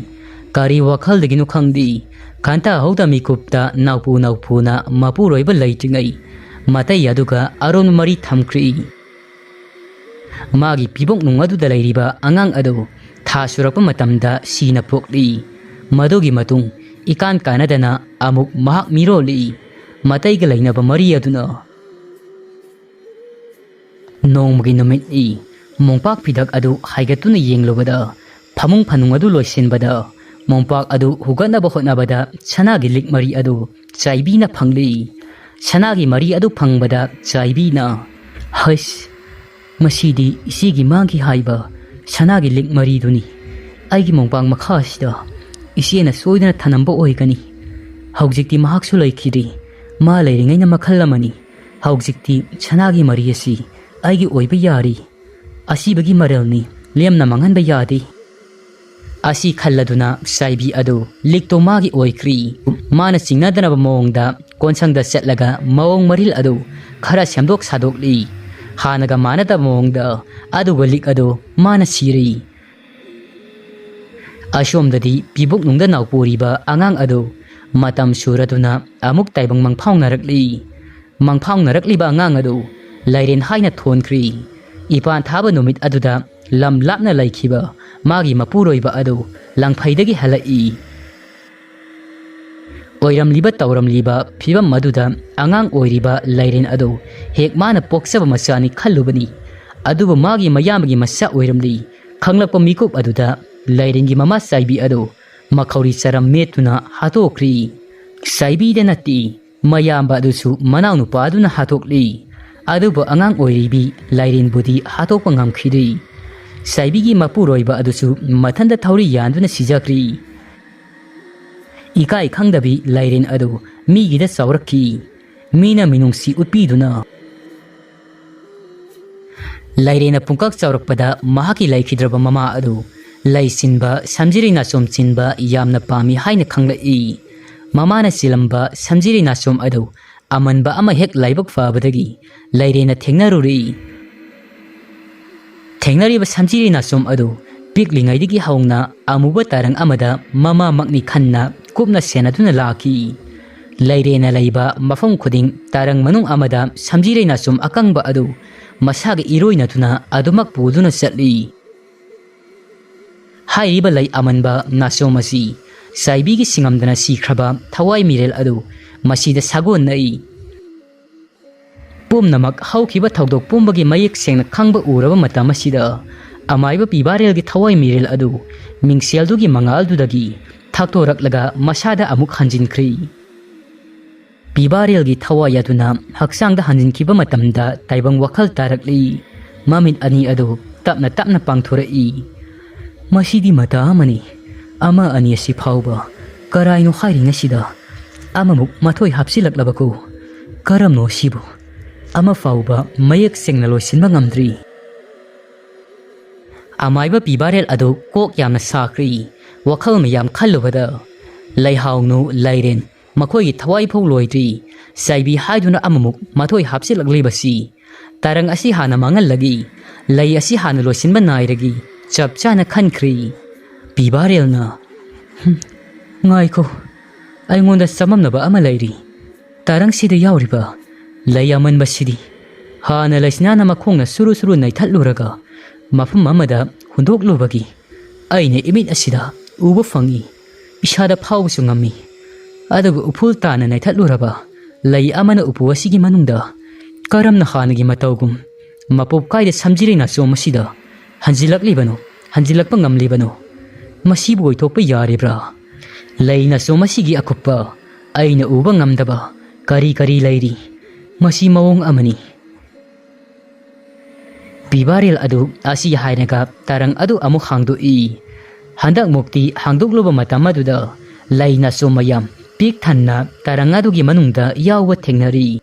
ꯀꯔꯤ ꯋꯥꯈꯜꯗꯒꯤꯅꯣ ꯈꯪꯗꯦ, ꯈꯟꯊꯍꯧꯗ ꯃꯤꯀꯨꯞꯇ ꯅꯥꯎꯄꯨ ꯅꯥꯎꯄꯨꯅ ꯃꯄꯨꯔꯣꯏꯕ ꯂꯩꯇ꯭ꯔꯤꯉꯩ ꯃꯇꯩ ꯑꯗꯨꯒ ꯑꯔꯣꯟꯕ ꯃꯔꯤ ꯊꯝꯈ꯭ꯔꯤ꯫ ꯃꯥꯒꯤ ꯄꯤꯕꯣꯛ ꯅꯨꯡ ꯑꯗꯨꯗ ꯂꯩꯔꯤꯕ ꯑꯉꯥꯡ ꯑꯗꯨ ꯊꯥ ꯁꯨꯔꯛꯄ ꯃꯇꯝꯗ ꯁꯤꯅ ꯄꯣꯛꯂꯤ꯫ ꯃꯗꯨꯒꯤ ꯃꯇꯨꯡ ꯏꯀꯥꯟ ꯀꯥꯟꯅꯗꯅ ꯑꯃꯨꯛ ꯃꯍꯥꯛ ꯃꯤꯔꯣꯜꯂꯤ꯫ ꯃꯇꯩꯒ ꯂꯩꯅꯕ ꯃꯔꯤ ꯑꯗꯨꯅ ꯅꯣꯡꯃꯒꯤ ꯅꯨꯃꯤꯠꯅꯤ꯫ ꯃꯣꯝꯄꯥꯛ ꯐꯤꯗꯛ ꯑꯗꯨ ꯍꯥꯏꯒꯠꯇꯨꯅ ꯌꯦꯡꯂꯨꯕꯗ, ꯐꯃꯨꯡ ꯐꯅꯨꯡ ꯑꯗꯨ ꯂꯣꯏꯁꯤꯟꯕꯗ, ꯃꯣꯝꯄꯥꯛ ꯑꯗꯨ ꯍꯨꯒꯠꯅꯕ ꯍꯣꯠꯅꯕꯗ ꯁꯅꯥꯒꯤ ꯂꯤꯛ ꯃꯔꯤ ꯑꯗꯨ ꯆꯥꯏꯕꯤꯅ ꯐꯪꯂꯤ꯫ ꯁꯅꯥꯒꯤ ꯃꯔꯤ ꯑꯗꯨ ꯐꯪꯕꯗ ꯆꯥꯏꯕꯤꯅ, "ꯍꯩꯁ, ꯃꯁꯤꯗꯤ ꯏꯆꯦꯒꯤ ꯃꯥꯡꯈꯤ ꯍꯥꯏꯕ ꯁꯅꯥꯒꯤ ꯂꯤꯛ ꯃꯔꯤꯗꯨꯅꯤ꯫ ꯑꯩꯒꯤ ꯃꯣꯝꯄꯥꯛ ꯃꯈꯥ ꯑꯁꯤꯗ ꯏꯆꯦꯅ ꯁꯣꯏꯗꯅ ꯊꯅꯝꯕ ꯑꯣꯏꯒꯅꯤ꯫ ꯍꯧꯖꯤꯛꯇꯤ ꯃꯍꯥꯛꯁꯨ ꯂꯩꯈꯤꯗ꯭ꯔꯤ꯫ ꯃꯥ ꯂꯩꯔꯤꯉꯩꯅ ꯃꯈꯜ ꯑꯃꯅꯤ꯫ ꯍꯧꯖꯤꯛꯇꯤ ꯁꯅꯥꯒꯤ ꯃꯔꯤ ꯑꯁꯤ ꯑꯩꯒꯤ ꯑꯣꯏꯕ ꯌꯥꯔꯤ꯫ ꯑꯁꯤꯕꯒꯤ ꯃꯔꯦꯜꯅꯤ, ꯂꯦꯝꯅ ꯃꯥꯡꯍꯟꯕ ꯌꯥꯗꯦ"꯫ ꯑꯁꯤ ꯈꯜꯂꯗꯨꯅ ꯆꯥꯏꯕꯤ ꯑꯗꯨ ꯂꯤꯛꯇꯣ ꯃꯥꯒꯤ ꯑꯣꯏꯈ꯭ꯔꯤ꯫ ꯃꯥꯅ ꯆꯤꯡꯅꯗꯅꯕ ꯃꯑꯣꯡꯗ ꯀꯣꯟꯁꯪꯗ ꯆꯠꯂꯒ ꯃꯑꯣꯡ ꯃꯔꯤꯜ ꯑꯗꯨ ꯈꯔ ꯁꯦꯝꯗꯣꯛ ꯁꯥꯗꯣꯛꯂꯤ꯫ ꯍꯥꯟꯅꯒ ꯃꯥꯟꯅꯗꯕ ꯃꯑꯣꯡꯗ ꯑꯗꯨꯒ ꯂꯤꯛ ꯑꯗꯨ ꯃꯥꯅ ꯁꯤꯔꯤ꯫ ꯑꯁꯣꯝꯗꯗꯤ ꯄꯤꯕꯨꯛꯅꯨꯡꯗ ꯅꯥꯎꯄꯣꯔꯤꯕ ꯑꯉꯥꯡ ꯑꯗꯨ ꯃꯇꯝ ꯁꯨꯔꯗꯨꯅ ꯑꯃꯨꯛ ꯇꯥꯏꯕꯪ ꯃꯪꯐꯥꯎꯅꯔꯛꯂꯤ꯫ ꯃꯪꯐꯥꯎꯅꯔꯛꯂꯤꯕ ꯑꯉꯥꯡ ꯑꯗꯨ ꯂꯥꯏꯔꯦꯟ ꯍꯥꯏꯅ ꯊꯣꯟꯈ꯭ꯔꯤ꯫ ꯏꯄꯥꯟ ꯊꯥꯕ ꯅꯨꯃꯤꯠ ꯑꯗꯨꯗ ꯂꯝ ꯂꯥꯞꯅ ꯂꯩꯈꯤꯕ ꯃꯥꯒꯤ ꯃꯄꯨꯔꯣꯏꯕ ꯑꯗꯨ ꯂꯪꯐꯩꯗꯒꯤ ꯍꯜꯂꯛꯏ꯫ ꯑꯣꯏꯔꯝꯂꯤꯕ ꯇꯧꯔꯝꯂꯤꯕ ꯐꯤꯕꯝ ꯑꯗꯨꯗ ꯑꯉꯥꯡ ꯑꯣꯏꯔꯤꯕ ꯂꯥꯏꯔꯦꯟ ꯑꯗꯨ ꯍꯦꯛ ꯃꯥꯅ ꯄꯣꯛꯆꯕ ꯃꯆꯥꯅꯤ ꯈꯜꯂꯨꯕꯅꯤ꯫ ꯑꯗꯨꯕꯨ ꯃꯥꯒꯤ ꯃꯌꯥꯝꯕꯒꯤ ꯃꯆꯥ ꯑꯣꯏꯔꯝꯂꯤ꯫ ꯈꯪꯂꯛꯄ ꯃꯤꯀꯨꯞ ꯑꯗꯨꯗ ꯂꯥꯏꯔꯦꯟꯒꯤ ꯃꯃꯥ ꯆꯥꯏꯕꯤ ꯑꯗꯨ ꯃꯈꯧꯔꯤ ꯆꯔꯝ ꯃꯦꯠꯇꯨꯅ ꯍꯥꯠꯇꯣꯛꯈ꯭ꯔꯤ꯫ ꯆꯥꯏꯕꯤꯗ ꯅꯠꯇꯦ, ꯃꯌꯥꯝꯕ ꯑꯗꯨꯁꯨ ꯃꯅꯥꯎꯅꯨꯄꯥ ꯑꯗꯨꯅ ꯍꯥꯠꯇꯣꯛꯂꯤ꯫ ꯑꯗꯨꯕꯨ ꯑꯉꯥꯡ ꯑꯣꯏꯔꯤꯕꯤ ꯂꯥꯏꯔꯦꯟꯕꯨꯗꯤ ꯍꯥꯠꯇꯣꯛꯄ ꯉꯝꯈꯤꯗꯦ꯫ ꯆꯥꯏꯕꯤꯒꯤ ꯃꯄꯨꯔꯣꯏꯕ ꯑꯗꯨꯁꯨ ꯃꯊꯟꯇ ꯊꯧꯔꯤ ꯌꯥꯟꯗꯨꯅ ꯁꯤꯖꯈ꯭ꯔꯤ꯫ ꯏꯀꯥꯏ ꯈꯪꯗꯕꯤ ꯂꯥꯏꯔꯦꯟ ꯑꯗꯨ ꯃꯤꯒꯤꯗ ꯆꯥꯎꯔꯛꯈꯤ꯫ ꯃꯤꯅ ꯃꯤꯅꯨꯡꯁꯤ ꯎꯠꯄꯤꯗꯨꯅ ꯂꯩꯔꯦꯅ ꯄꯨꯡꯀꯛ ꯆꯥꯎꯔꯛꯄꯗ ꯃꯍꯥꯛꯀꯤ ꯂꯩꯈꯤꯗ꯭ꯔꯕ ꯃꯃꯥ ꯑꯗꯨ ꯂꯩ ꯆꯤꯟꯕ ꯁꯝꯖꯤꯔꯩ ꯅꯥꯆꯣꯝ ꯆꯤꯟꯕ ꯌꯥꯝꯅ ꯄꯥꯝꯃꯤ ꯍꯥꯏꯅ ꯈꯪꯂꯛꯏ꯫ ꯃꯃꯥꯅ ꯆꯤꯜꯂꯝꯕ ꯁꯝꯖꯤꯔꯩ ꯅꯥꯆꯣꯝ ꯑꯗꯨ ꯑꯃꯟꯕ ꯑꯃ ꯍꯦꯛ ꯂꯥꯏꯕꯛ ꯐꯕꯗꯒꯤ ꯂꯩꯔꯦꯅ ꯊꯦꯡꯅꯔꯨꯔꯤ꯫ ꯊꯦꯡꯅꯔꯤꯕ ꯁꯝꯖꯤꯔꯩ ꯅꯥꯆꯣꯝ ꯑꯗꯨ ꯄꯤꯛꯂꯤꯉꯩꯗꯒꯤ ꯍꯧꯅ ꯑꯃꯨꯕ ꯇꯥꯔꯪ ꯑꯃꯗ ꯃꯃꯥꯃꯛꯅꯤ ꯈꯟꯅ ꯀꯨꯞꯅ ꯁꯦꯟꯅꯗꯨꯅ ꯂꯥꯛꯈꯤ꯫ ꯂꯩꯔꯦꯅ ꯂꯩꯕ ꯃꯐꯝ ꯈꯨꯗꯤꯡ ꯇꯥꯔꯪ ꯃꯅꯨꯡ ꯑꯃꯗ ꯁꯝꯖꯤꯔꯩ ꯅꯥꯆꯣꯝ ꯑꯀꯪꯕ ꯑꯗꯨ ꯃꯁꯥꯒ ꯏꯔꯣꯏꯅꯗꯨꯅ ꯑꯗꯨꯃꯛ ꯄꯨꯗꯨꯅ ꯆꯠꯂꯤ꯫ ꯍꯥꯏꯔꯤꯕ ꯂꯩ ꯑꯃꯟꯕ ꯅꯥꯆꯣꯝ ꯑꯁꯤ ꯆꯥꯏꯕꯤꯒꯤ ꯁꯤꯡꯉꯝꯗꯅ ꯁꯤꯈ꯭ꯔꯕ ꯊꯋꯥꯏ ꯃꯤꯔꯦꯜ ꯑꯗꯨ ꯃꯁꯤꯗ ꯁꯥꯒꯣꯟꯅꯩ꯫ ꯄꯨꯝꯅꯃꯛ ꯍꯧꯈꯤꯕ ꯊꯧꯗꯣꯛ ꯄꯨꯝꯕꯒꯤ ꯃꯌꯦꯛ ꯁꯦꯡꯅ ꯈꯪꯕ ꯎꯔꯕ ꯃꯇꯝ ꯑꯁꯤꯗ ꯑꯃꯥꯏꯕ ꯄꯤꯕꯥꯔꯦꯜꯒꯤ ꯊꯋꯥꯏ ꯃꯤꯔꯦꯜ ꯑꯗꯨ ꯃꯤꯡꯁꯦꯜꯗꯨꯒꯤ ꯃꯉꯥꯜꯗꯨꯗꯒꯤ ꯊꯛꯇꯣꯔꯛꯂꯒ ꯃꯁꯥꯗ ꯑꯃꯨꯛ ꯍꯟꯖꯤꯟꯈ꯭ꯔꯤ꯫ ꯄꯤꯕꯥꯔꯦꯜꯒꯤ ꯊꯋꯥꯏ ꯑꯗꯨꯅ ꯍꯛꯆꯥꯡꯗ ꯍꯟꯖꯤꯟꯈꯤꯕ ꯃꯇꯝꯗ ꯇꯥꯏꯕꯪ ꯋꯥꯈꯜ ꯇꯥꯔꯛꯂꯤ꯫ ꯃꯃꯤꯠ ꯑꯅꯤ ꯑꯗꯨ ꯇꯞꯅ ꯇꯞꯅ ꯄꯥꯡꯊꯣꯔꯛꯏ꯫ ꯃꯁꯤꯗꯤ ꯃꯇꯥ ꯑꯃꯅꯤ꯫ ꯑꯃ ꯑꯅꯤ ꯑꯁꯤ ꯐꯥꯎꯕ ꯀꯔꯥꯏꯅꯣ ꯍꯥꯏꯔꯤꯉꯩꯁꯤꯗ ꯑꯃꯃꯨꯛ ꯃꯊꯣꯏ ꯍꯥꯞꯆꯤꯜꯂꯛꯂꯕꯀꯣ꯫ ꯀꯔꯝꯅꯣ ꯁꯤꯕꯨ? ꯑꯃ ꯐꯥꯎꯕ ꯃꯌꯦꯛ ꯁꯦꯡꯅ ꯂꯣꯏꯁꯤꯟꯕ ꯉꯝꯗ꯭ꯔꯤ꯫ ꯑꯃꯥꯏꯕ ꯄꯤꯕꯥꯔꯦꯜ ꯑꯗꯨ ꯀꯣꯛ ꯌꯥꯝꯅ ꯁꯥꯈ꯭ꯔꯤ꯫ ꯋꯥꯈꯜ ꯃꯌꯥꯝ ꯈꯜꯂꯨꯕꯗ ꯂꯩꯍꯥꯎꯅꯨ ꯂꯩꯔꯦꯟ ꯃꯈꯣꯏꯒꯤ ꯊꯋꯥꯏ ꯐꯥꯎ ꯂꯣꯏꯗ꯭ꯔꯤ꯫ ꯆꯥꯏꯕꯤ ꯍꯥꯏꯗꯨꯅ ꯑꯃꯃꯨꯛ ꯃꯊꯣꯏ ꯍꯥꯞꯆꯤꯜꯂꯛꯂꯤꯕꯁꯤ ꯇꯔꯪ ꯑꯁꯤ ꯍꯥꯟꯅ ꯃꯥꯡꯍꯜꯂꯒꯤ ꯂꯩ ꯑꯁꯤ ꯍꯥꯟꯅ ꯂꯣꯏꯁꯤꯟꯕ ꯅꯥꯏꯔꯒꯤ ꯆꯞ ꯆꯥꯅ ꯈꯟꯈ꯭ꯔꯤ꯫ ꯄꯤꯕꯥꯔꯦꯜꯅ, "ꯍꯨꯝ, ꯉꯥꯏꯈꯣ, ꯑꯩꯉꯣꯟꯗ ꯆꯃꯝꯅꯕ ꯑꯃ ꯂꯩꯔꯤ꯫ ꯇꯔꯪꯁꯤꯗ ꯌꯥꯎꯔꯤꯕ ꯂꯩ ꯑꯃꯟꯕꯁꯤꯗꯤ ꯍꯥꯟꯅ ꯂꯩꯁꯅꯥꯅ ꯃꯈꯣꯡꯅ ꯁꯨꯔꯨ ꯁꯨꯔꯨ ꯅꯩꯊꯠꯂꯨꯔꯒ ꯃꯐꯝ ꯑꯃꯗ ꯍꯨꯟꯗꯣꯛꯂꯨꯕꯒꯤ ꯑꯩꯅ ꯏꯃꯤꯠ ꯑꯁꯤꯗ ꯎꯕ ꯐꯪꯏ, ꯏꯁꯥꯗ ꯐꯥꯎꯕꯁꯨ ꯉꯝꯃꯤ꯫ ꯑꯗꯨꯒ ꯎꯐꯨꯜ ꯇꯥꯅ ꯅꯩꯊꯠꯂꯨꯔꯕ ꯂꯩ ꯑꯃꯅ ꯎꯄꯨ ꯑꯁꯤꯒꯤ ꯃꯅꯨꯡꯗ ꯀꯔꯝꯅ ꯍꯥꯟꯅꯒꯤ ꯃꯇꯧꯒꯨꯝ ꯃꯄꯨꯞ ꯀꯥꯏꯗ ꯁꯝꯖꯤꯔꯩ ꯅꯥꯆꯣꯝ ꯑꯁꯤꯗ ꯍꯟꯖꯤꯜꯂꯛꯂꯤꯕꯅꯣ, ꯍꯟꯖꯤꯜꯂꯛꯄ ꯉꯝꯂꯤꯕꯅꯣ? ꯃꯁꯤꯕꯨ ꯑꯣꯏꯊꯣꯛꯄ ꯌꯥꯔꯤꯕ꯭ꯔꯥ? ꯂꯩ ꯅꯥꯆꯣꯝ ꯑꯁꯤꯒꯤ ꯑꯀꯨꯞꯄ ꯑꯩꯅ ꯎꯕ ꯉꯝꯗꯕ ꯀꯔꯤ ꯀꯔꯤ ꯂꯩꯔꯤ? ꯃꯁꯤ ꯃꯑꯣꯡ ꯑꯃꯅꯤ꯫" ꯄꯤꯕꯥꯔꯦꯜ ꯑꯗꯨ ꯑꯁꯤ ꯍꯥꯏꯔꯒ ꯇꯔꯪ ꯑꯗꯨ ꯑꯃꯨꯛ ꯍꯥꯡꯗꯣꯛꯏ꯫ ꯍꯟꯗꯛ ꯃꯨꯛꯇꯤ ꯍꯥꯡꯗꯣꯛꯂꯨꯕ ꯃꯇꯝ ꯑꯗꯨꯗ ꯂꯩ ꯅꯥꯆꯣꯝ ꯃꯌꯥꯝ ꯄꯤꯛ ꯊꯟꯅ ꯇꯔꯪ ꯑꯗꯨꯒꯤ ꯃꯅꯨꯡꯗ ꯌꯥꯎꯕ ꯊꯦꯡꯅꯔꯤ꯫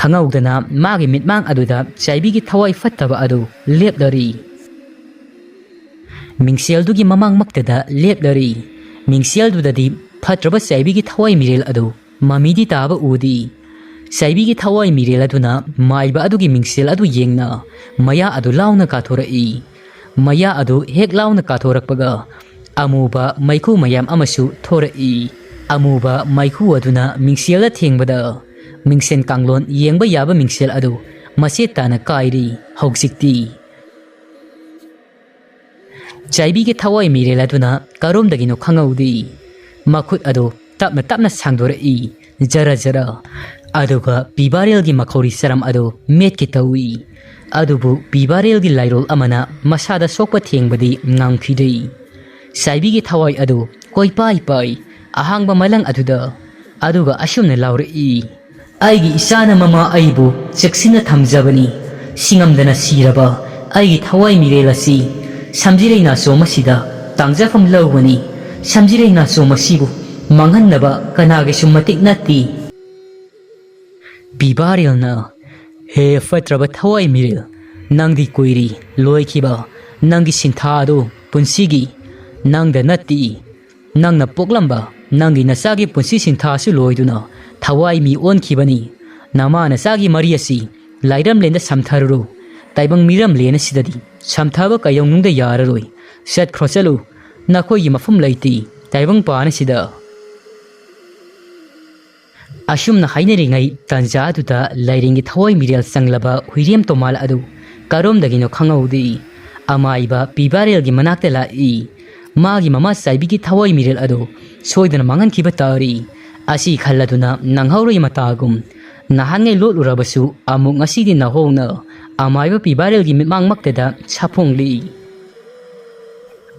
ꯈꯪꯍꯧꯗꯅ ꯃꯥꯒꯤ ꯃꯤꯠꯃꯥꯡ ꯑꯗꯨꯗ ꯆꯥꯏꯕꯤꯒꯤ ꯊꯋꯥꯏ ꯐꯠꯇꯕ ꯑꯗꯨ ꯂꯦꯞꯂꯔꯤ꯫ ꯃꯤꯡꯁꯦꯜꯗꯨꯒꯤ ꯃꯃꯥꯡꯃꯛꯇꯗ ꯂꯦꯞꯂꯔꯤ꯫ ꯃꯤꯡꯁꯦꯜꯗꯨꯗꯗꯤ ꯐꯠꯇ꯭ꯔꯕ ꯆꯥꯏꯕꯤꯒꯤ ꯊꯋꯥꯏ ꯃꯤꯔꯦꯜ ꯑꯗꯨ ꯃꯃꯤꯗꯤ ꯇꯥꯕ ꯎꯗꯦ꯫ ꯆꯥꯏꯕꯤꯒꯤ ꯊꯋꯥꯏ ꯃꯤꯔꯦꯜ ꯑꯗꯨꯅ ꯃꯥꯏꯕ ꯑꯗꯨꯒꯤ ꯃꯤꯡꯁꯦꯜ ꯑꯗꯨ ꯌꯦꯡꯅ ꯃꯌꯥ ꯑꯗꯨ ꯂꯥꯎꯅ ꯀꯥꯊꯣꯔꯛꯏ꯫ ꯃꯌꯥ ꯑꯗꯨ ꯍꯦꯛ ꯂꯥꯎꯅ ꯀꯥꯊꯣꯔꯛꯄꯒ ꯑꯃꯨꯕ ꯃꯩꯈꯨ ꯃꯌꯥꯝ ꯑꯃꯁꯨ ꯊꯣꯔꯛꯏ꯫ ꯑꯃꯨꯕ ꯃꯩꯈꯨ ꯑꯗꯨꯅ ꯃꯤꯡꯁꯦꯜꯗ ꯊꯦꯡꯕꯗ ꯃꯤꯡꯁꯦꯜ ꯀꯥꯡꯂꯣꯟ ꯌꯦꯡꯕ ꯌꯥꯕ ꯃꯤꯡꯁꯦꯜ ꯑꯗꯨ ꯃꯆꯦꯠ ꯇꯥꯅ ꯀꯥꯏꯔꯤ꯫ ꯍꯧꯖꯤꯛꯇꯤ ꯆꯥꯏꯕꯤꯒꯤ ꯊꯋꯥꯏ ꯃꯤꯔꯦꯜ ꯑꯗꯨꯅ ꯀꯔꯣꯝꯗꯒꯤꯅꯣ ꯈꯪꯍꯧꯗꯦ꯫ ꯃꯈꯨꯠ ꯑꯗꯨ ꯇꯞꯅ ꯇꯞꯅ ꯁꯥꯡꯗꯣꯔꯛꯏ, ꯖꯔ ꯖꯔ꯫ ꯑꯗꯨꯒ ꯄꯤꯕꯥꯔꯦꯜꯒꯤ ꯃꯈꯧꯔꯤ ꯆꯔꯝ ꯑꯗꯨ ꯃꯦꯠꯀꯦ ꯇꯧꯏ꯫ ꯑꯗꯨꯕꯨ ꯄꯤꯕꯥꯔꯦꯜꯒꯤ ꯂꯥꯏꯔꯣꯜ ꯑꯃꯅ ꯃꯁꯥꯗ ꯁꯣꯛꯄ ꯊꯦꯡꯕꯗꯤ ꯉꯝꯈꯤꯗꯦ꯫ ꯆꯥꯏꯕꯤꯒꯤ ꯊꯋꯥꯏ ꯑꯗꯨ ꯀꯣꯏꯄꯥꯏ ꯄꯥꯏ ꯑꯍꯥꯡꯕ ꯃꯂꯪ ꯑꯗꯨꯗ, ꯑꯗꯨꯒ ꯑꯁꯨꯝꯅ ꯂꯥꯎꯔꯛꯏ, "ꯑꯩꯒꯤ ꯏꯆꯥꯅ ꯃꯃꯥ ꯑꯩꯕꯨ ꯆꯦꯛꯁꯤꯟꯅ ꯊꯝꯖꯕꯅꯤ꯫ ꯁꯤꯉꯝꯗꯅ ꯁꯤꯔꯕ ꯑꯩꯒꯤ ꯊꯋꯥꯏ ꯃꯤꯔꯦꯜ ꯑꯁꯤ ꯁꯝꯖꯤꯔꯩ ꯅꯥꯆꯣꯝ ꯑꯁꯤꯗ ꯇꯥꯡꯖꯐꯝ ꯂꯧꯕꯅꯤ꯫ ꯁꯝꯖꯤꯔꯩ ꯅꯥꯆꯣꯝ ꯑꯁꯤꯕꯨ ꯃꯥꯡꯍꯟꯅꯕ ꯀꯅꯥꯒꯤꯁꯨ ꯃꯇꯤꯛ ꯅꯠꯇꯦ"꯫ ꯄꯤꯕꯥꯔꯦꯜꯅ, "ꯍꯦ ꯐꯠꯇ꯭ꯔꯕ ꯊꯋꯥꯏ ꯃꯤꯔꯦꯜ, ꯅꯪꯗꯤ ꯀꯨꯏꯔꯤ ꯂꯣꯏꯈꯤꯕ ꯅꯪꯒꯤ ꯁꯤꯟꯊꯥ ꯑꯗꯨ ꯄꯨꯟꯁꯤꯒꯤ ꯅꯪꯗ ꯅꯠꯇꯦ꯫ ꯅꯪꯅ ꯄꯣꯛꯂꯝꯕ ꯅꯪꯒꯤ ꯅꯆꯥꯒꯤ ꯄꯨꯟꯁꯤ ꯁꯤꯟꯊꯥꯁꯨ ꯂꯣꯏꯗꯨꯅ ꯊꯋꯥꯏ ꯃꯤ ꯑꯣꯟꯈꯤꯕꯅꯤ꯫ ꯅꯃꯥ ꯅꯆꯥꯒꯤ ꯃꯔꯤ ꯑꯁꯤ ꯂꯥꯏꯔꯝꯂꯦꯟꯗ ꯁꯝꯊꯔꯨꯔꯣ꯫ ꯇꯥꯏꯕꯪ ꯃꯤꯔꯝꯂꯦꯟ ꯑꯁꯤꯗꯗꯤ ꯁꯝꯊꯕ ꯀꯩꯗꯧꯅꯨꯡꯗ ꯌꯥꯔꯔꯣꯏ꯫ ꯆꯠꯈ꯭ꯔꯣ ꯆꯠꯂꯨ, ꯅꯈꯣꯏꯒꯤ ꯃꯐꯝ ꯂꯩꯇꯦ ꯇꯥꯏꯕꯪꯄꯥꯟ ꯑꯁꯤꯗ"꯫ ꯑꯁꯨꯝꯅ ꯍꯥꯏꯅꯔꯤꯉꯩ ꯇꯟꯖꯥ ꯑꯗꯨꯗ ꯂꯥꯏꯔꯦꯟꯒꯤ ꯊꯋꯥꯏ ꯃꯤꯔꯦꯜ ꯆꯪꯂꯕ ꯍꯨꯏꯔꯦꯝ ꯇꯣꯃꯥꯜ ꯑꯗꯨ ꯀꯔꯣꯝꯗꯒꯤꯅꯣ ꯈꯪꯍꯧꯗꯦ꯫ ꯑꯃꯥꯏꯕ ꯄꯤꯕꯥꯔꯦꯜꯒꯤ ꯃꯅꯥꯛꯇ ꯂꯥꯛꯏ꯫ ꯃꯥꯒꯤ ꯃꯃꯥ ꯆꯥꯏꯕꯤꯒꯤ ꯊꯋꯥꯏ ꯃꯤꯔꯦꯜ ꯑꯗꯨ ꯁꯣꯏꯗꯅ ꯃꯥꯡꯍꯟꯈꯤꯕ ꯇꯥꯔꯤ꯫ ꯑꯁꯤ ꯈꯜꯂꯗꯨꯅ ꯅꯪꯍꯧꯔꯣꯏ ꯃꯇꯥꯒꯨꯝ ꯅꯍꯥꯟꯉꯩ ꯂꯣꯠꯂꯨꯔꯕꯁꯨ ꯑꯃꯨꯛ ꯉꯁꯤꯗꯤ ꯅꯧꯍꯧꯅ ꯑꯃꯥꯏꯕ ꯄꯤꯕꯥꯔꯦꯜꯒꯤ ꯃꯤꯠꯃꯥꯡꯃꯛꯇꯗ ꯁꯥꯐꯣꯡꯂꯤ꯫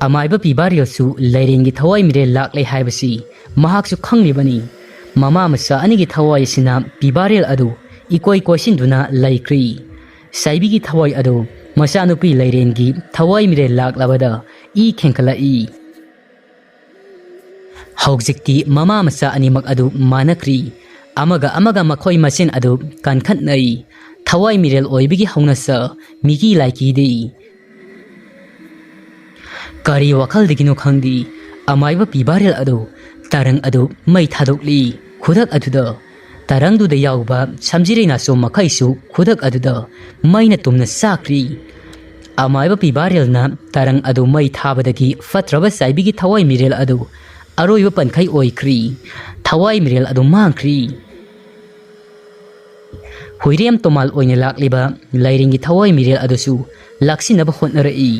ꯑꯃꯥꯏꯕ ꯄꯤꯕꯥꯔꯦꯜꯁꯨ ꯂꯥꯏꯔꯦꯟꯒꯤ ꯊꯋꯥꯏ ꯃꯤꯔꯦꯜ ꯂꯥꯛꯂꯦ ꯍꯥꯏꯕꯁꯤ ꯃꯍꯥꯛꯁꯨ ꯈꯪꯂꯤꯕꯅꯤ꯫ ꯃꯃꯥ ꯃꯆꯥ ꯑꯅꯤꯒꯤ ꯊꯋꯥꯏ ꯑꯁꯤꯅ ꯄꯤꯕꯥꯔꯦꯜ ꯑꯗꯨ ꯏꯀꯣꯏ ꯀꯣꯏꯁꯤꯟꯗꯨꯅ ꯂꯩꯈ꯭ꯔꯤ꯫ ꯆꯥꯏꯕꯤꯒꯤ ꯊꯋꯥꯏ ꯑꯗꯨ ꯃꯆꯥꯅꯨꯄꯤ ꯂꯥꯏꯔꯦꯟꯒꯤ ꯊꯋꯥꯏ ꯃꯤꯔꯦꯜ ꯂꯥꯛꯂꯕꯗ ꯏ ꯈꯦꯡꯀꯠꯂꯛꯏ꯫ ꯍꯧꯖꯤꯛꯇꯤ ꯃꯃꯥ ꯃꯆꯥ ꯑꯅꯤꯃꯛ ꯑꯗꯨ ꯃꯥꯟꯅꯈ꯭ꯔꯤ꯫ ꯑꯃꯒ ꯑꯃꯒ ꯃꯈꯣꯏ ꯃꯁꯦꯟ ꯑꯗꯨ ꯀꯟꯈꯠꯅꯩ꯫ ꯊꯋꯥꯏ ꯃꯤꯔꯦꯜ ꯑꯣꯏꯕꯒꯤ ꯍꯧꯅꯁꯥ ꯃꯤꯒꯤ ꯂꯥꯏꯀꯤꯗꯤ꯫ ꯀꯔꯤ ꯋꯥꯈꯜꯗꯒꯤꯅꯣ ꯈꯪꯗꯦ, ꯑꯃꯥꯏꯕ ꯄꯤꯕꯥꯔꯦꯜ ꯑꯗꯨ ꯇꯔꯪ ꯑꯗꯨ ꯃꯩ ꯊꯥꯗꯣꯛꯂꯤ꯫ ꯈꯨꯗꯛ ꯑꯗꯨꯗ ꯇꯔꯪꯗꯨꯗ ꯌꯥꯎꯕ ꯁꯝꯖꯤꯔꯩ ꯅꯥꯆꯣꯝ ꯃꯈꯩꯁꯨ ꯈꯨꯗꯛ ꯑꯗꯨꯗ ꯃꯩꯅ ꯇꯨꯝꯅ ꯆꯥꯛꯈ꯭ꯔꯤ꯫ ꯑꯃꯥꯏꯕ ꯄꯤꯕꯥꯔꯦꯜꯅ ꯇꯔꯪ ꯑꯗꯨ ꯃꯩ ꯊꯥꯕꯗꯒꯤ ꯐꯠꯇ꯭ꯔꯕ ꯆꯥꯏꯕꯤꯒꯤ ꯊꯋꯥꯏ ꯃꯤꯔꯦꯜ ꯑꯗꯨ ꯑꯔꯣꯏꯕ ꯄꯟꯈꯩ ꯑꯣꯏꯈ꯭ꯔꯤ꯫ ꯊꯋꯥꯏ ꯃꯤꯔꯦꯜ ꯑꯗꯨ ꯃꯥꯡꯈ꯭ꯔꯤ꯫ ꯍꯨꯏꯔꯦꯝ ꯇꯣꯃꯥꯜ ꯑꯣꯏꯅ ꯂꯥꯛꯂꯤꯕ ꯂꯥꯏꯔꯦꯟꯒꯤ ꯊꯋꯥꯏ ꯃꯤꯔꯦꯜ ꯑꯗꯨꯁꯨ ꯂꯥꯛꯁꯤꯟꯅꯕ ꯍꯣꯠꯅꯔꯛꯏ꯫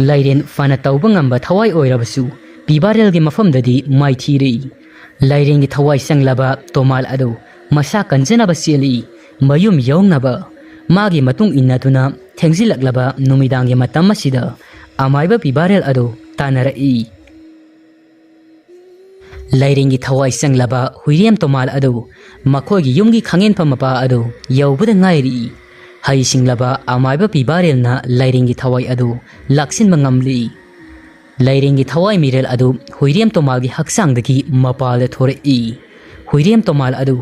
ꯂꯥꯏꯔꯦꯟ ꯐꯅ ꯇꯧꯕ ꯉꯝꯕ ꯊꯋꯥꯏ ꯑꯣꯏꯔꯕꯁꯨ ꯄꯤꯕꯥꯔꯦꯜꯒꯤ ꯃꯐꯝꯗꯗꯤ ꯃꯥꯏꯊꯤꯔꯤ꯫ ꯂꯥꯏꯔꯦꯟꯒꯤ ꯊꯋꯥꯏ ꯆꯪꯂꯕ ꯇꯣꯃꯥꯜ ꯑꯗꯨ ꯃꯁꯥ ꯀꯟꯖꯅꯕ ꯆꯦꯜꯂꯤ꯫ ꯃꯌꯨꯝ ꯌꯧꯅꯕ ꯃꯥꯒꯤ ꯃꯇꯨꯡ ꯏꯟꯅꯗꯨꯅ ꯊꯦꯡꯖꯤꯜꯂꯛꯂꯕ ꯅꯨꯃꯤꯗꯥꯡꯒꯤ ꯃꯇꯝ ꯑꯁꯤꯗ ꯑꯃꯥꯏꯕ ꯄꯤꯕꯥꯔꯦꯜ ꯑꯗꯨ ꯇꯥꯟꯅꯔꯛꯏ꯫ ꯂꯥꯏꯔꯦꯟꯒꯤ ꯊꯋꯥꯏ ꯆꯪꯂꯕ ꯍꯨꯏꯔꯦꯝ ꯇꯣꯃꯥꯜ ꯑꯗꯨ ꯃꯈꯣꯏꯒꯤ ꯌꯨꯝꯒꯤ ꯈꯥꯡꯉꯦꯟꯐꯝ ꯃꯄꯥ ꯑꯗꯨ ꯌꯧꯕꯗ ꯉꯥꯏꯔꯤ꯫ ꯍꯩꯁꯤꯡꯂꯕ ꯑꯃꯥꯏꯕ ꯄꯤꯕꯥꯔꯦꯜꯅ ꯂꯥꯏꯔꯦꯟꯒꯤ ꯊꯋꯥꯏ ꯑꯗꯨ ꯂꯥꯛꯁꯤꯟꯕ ꯉꯝꯂꯤ꯫ ꯂꯥꯏꯔꯦꯟꯒꯤ ꯊꯋꯥꯏ ꯃꯤꯔꯦꯜ ꯑꯗꯨ ꯍꯨꯏꯔꯦꯝ ꯇꯣꯃꯥꯜꯒꯤ ꯍꯛꯆꯥꯡꯗꯒꯤ ꯃꯄꯥꯜꯗ ꯊꯣꯔꯛꯏ꯫ ꯍꯨꯏꯔꯦꯝ ꯇꯣꯃꯥꯜ ꯑꯗꯨ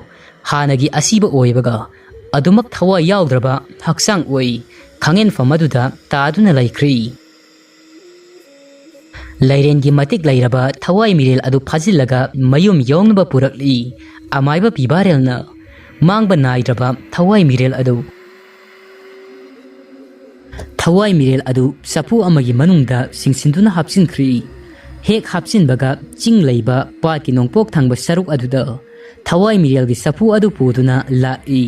ꯍꯥꯟꯅꯒꯤ ꯑꯁꯤꯕ ꯑꯣꯏꯕꯒ ꯑꯗꯨꯃꯛ ꯊꯋꯥꯏ ꯌꯥꯎꯗ꯭ꯔꯕ ꯍꯛꯆꯥꯡ ꯑꯣꯏ꯫ ꯈꯥꯡꯉꯦꯟꯐꯝ ꯑꯗꯨꯗ ꯇꯥꯗꯨꯅ ꯂꯩꯈ꯭ꯔꯤ꯫ ꯂꯥꯏꯔꯦꯟꯒꯤ ꯃꯇꯤꯛ ꯂꯩꯔꯕ ꯊꯋꯥꯏ ꯃꯤꯔꯦꯜ ꯑꯗꯨ ꯐꯥꯖꯤꯜꯂꯒ ꯃꯌꯨꯝ ꯌꯧꯅꯕ ꯄꯨꯔꯛꯂꯤ꯫ ꯑꯃꯥꯏꯕ ꯄꯤꯕꯥꯔꯦꯜꯅ ꯃꯥꯡꯕ ꯅꯥꯏꯗ꯭ꯔꯕ ꯊꯋꯥꯏ ꯃꯤꯔꯦꯜ ꯑꯗꯨ ꯊꯋꯥꯏ ꯃꯤꯔꯦꯜ ꯑꯗꯨ ꯆꯐꯨ ꯑꯃꯒꯤ ꯃꯅꯨꯡꯗ ꯆꯤꯡꯁꯤꯟꯗꯨꯅ ꯍꯥꯞꯆꯤꯟꯈ꯭ꯔꯤ꯫ ꯍꯦꯛ ꯍꯥꯞꯆꯤꯟꯕꯒ ꯆꯤꯡ ꯂꯩꯕ ꯄꯥꯠꯀꯤ ꯅꯣꯡꯄꯣꯛ ꯊꯪꯕ ꯁꯔꯨꯛ ꯑꯗꯨꯗ ꯊꯋꯥꯏ ꯃꯤꯔꯦꯜꯒꯤ ꯆꯐꯨ ꯑꯗꯨ ꯄꯨꯗꯨꯅ ꯂꯥꯛꯏ꯫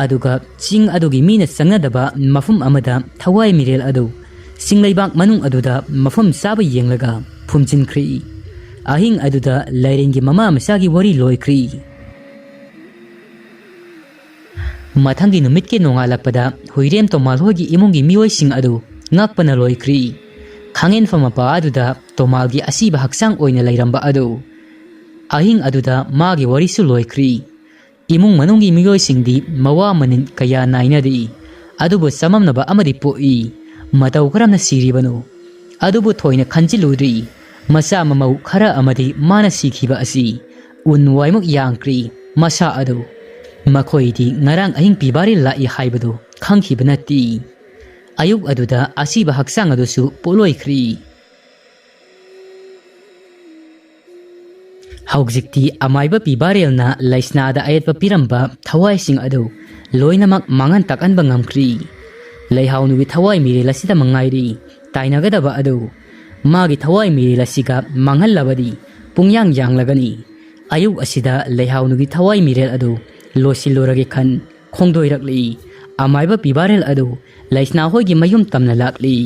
ꯑꯗꯨꯒ ꯆꯤꯡ ꯑꯗꯨꯒꯤ ꯃꯤꯅ ꯆꯪꯅꯗꯕ ꯃꯐꯝ ꯑꯃꯗ ꯊꯋꯥꯏ ꯃꯤꯔꯦꯜ ꯑꯗꯨ ꯆꯤꯡꯂꯩꯕꯥꯛ ꯃꯅꯨꯡ ꯑꯗꯨꯗ ꯃꯐꯝ ꯆꯥꯕ ꯌꯦꯡꯂꯒ ꯐꯨꯝꯖꯤꯟꯈ꯭ꯔꯤ꯫ ꯑꯍꯤꯡ ꯑꯗꯨꯗ ꯂꯥꯏꯔꯦꯟꯒꯤ ꯃꯃꯥ ꯃꯆꯥꯒꯤ ꯋꯥꯔꯤ ꯂꯣꯏꯈ꯭ꯔꯤ꯫ ꯃꯊꯪꯒꯤ ꯅꯨꯃꯤꯠꯀꯤ ꯅꯣꯡꯉꯥꯜꯂꯛꯄꯗ ꯍꯨꯏꯔꯦꯝ ꯇꯣꯃꯥꯜ ꯍꯣꯏꯒꯤ ꯏꯃꯨꯡꯒꯤ ꯃꯤꯑꯣꯏꯁꯤꯡ ꯑꯗꯨ ꯉꯛꯄꯅ ꯂꯣꯏꯈ꯭ꯔꯤ꯫ ꯈꯥꯡꯉꯦꯟꯐꯝ ꯃꯄꯥ ꯑꯗꯨꯗ ꯇꯣꯃꯥꯜꯒꯤ ꯑꯁꯤꯕ ꯍꯛꯆꯥꯡ ꯑꯣꯏꯅ ꯂꯩꯔꯝꯕ ꯑꯗꯨ꯫ ꯑꯍꯤꯡ ꯑꯗꯨꯗ ꯃꯥꯒꯤ ꯋꯥꯔꯤꯁꯨ ꯂꯣꯏꯈ꯭ꯔꯤ꯫ ꯏꯃꯨꯡ ꯃꯅꯨꯡꯒꯤ ꯃꯤꯑꯣꯏꯁꯤꯡꯗꯤ ꯃꯋꯥ ꯃꯅꯤꯟ ꯀꯌꯥ ꯅꯥꯏꯅꯔꯤ, ꯑꯗꯨꯕꯨ ꯆꯃꯝꯅꯕ ꯑꯃꯗꯤ ꯄꯣꯛꯏ꯫ ꯃꯇꯧ ꯀꯔꯝꯅ ꯁꯤꯔꯤꯕꯅꯣ? ꯑꯗꯨꯕꯨ ꯊꯣꯏꯅ ꯈꯟꯖꯤꯜꯂꯨꯗ꯭ꯔꯤ꯫ ꯃꯆꯥ ꯃꯃꯧ ꯈꯔ ꯑꯃꯗꯤ ꯃꯥꯅ ꯁꯤꯈꯤꯕ ꯑꯁꯤ ꯎꯟ ꯋꯥꯏꯃꯨꯛ ꯌꯥꯡꯈ꯭ꯔꯤ꯫ ꯃꯁꯥ ꯑꯗꯨ ꯃꯈꯣꯏꯗꯤ ꯉꯔꯥꯡ ꯑꯍꯤꯡ ꯄꯤꯕꯥꯔꯦꯜ ꯂꯥꯛꯏ ꯍꯥꯏꯕꯗꯨ ꯈꯪꯈꯤꯕ ꯅꯠꯇꯦ꯫ ꯑꯌꯨꯛ ꯑꯗꯨꯗ ꯑꯁꯤꯕ ꯍꯛꯆꯥꯡ ꯑꯗꯨꯁꯨ ꯄꯣꯠꯂꯣꯏꯈ꯭ꯔꯦ꯫ ꯍꯧꯖꯤꯛꯇꯤ ꯑꯃꯥꯏꯕ ꯄꯤꯕꯥꯔꯦꯜꯅ ꯂꯩꯁꯅꯥꯗ ꯑꯌꯦꯠꯄ ꯄꯤꯔꯝꯕ ꯊꯋꯥꯏꯁꯤꯡ ꯑꯗꯨ ꯂꯣꯏꯅꯃꯛ ꯃꯥꯡꯍꯟ ꯇꯥꯛꯍꯟꯕ ꯉꯝꯈ꯭ꯔꯦ꯫ ꯂꯩꯍꯥꯎꯅꯨꯒꯤ ꯊꯋꯥꯏ ꯃꯤꯔꯦꯜ ꯑꯁꯤꯗ ꯃꯉꯥꯏꯔꯦ ꯇꯥꯏꯅꯒꯗꯕ ꯑꯗꯨ꯫ ꯃꯥꯒꯤ ꯊꯋꯥꯏ ꯃꯤꯔꯦꯜ ꯑꯁꯤꯒ ꯃꯥꯡꯍꯜꯂꯕꯗꯤ ꯄꯨꯡꯌꯥꯡ ꯌꯥꯡꯂꯒꯅꯤ꯫ ꯑꯌꯨꯛ ꯑꯁꯤꯗ ꯂꯩꯍꯥꯎꯅꯨꯒꯤ ꯊꯋꯥꯏ ꯃꯤꯔꯦꯜ ꯑꯗꯨ ꯂꯣꯏꯁꯤꯜꯂꯨꯔꯒꯦ ꯈꯟ ꯈꯣꯡꯗꯣꯏꯔꯛꯂꯤ꯫ ꯑꯃꯥꯏꯕ ꯄꯤꯕꯥꯔꯦꯜ ꯑꯗꯨ ꯂꯩꯁꯅꯥ ꯍꯣꯏꯒꯤ ꯃꯌꯨꯝ ꯇꯝꯅ ꯂꯥꯛꯂꯤ꯫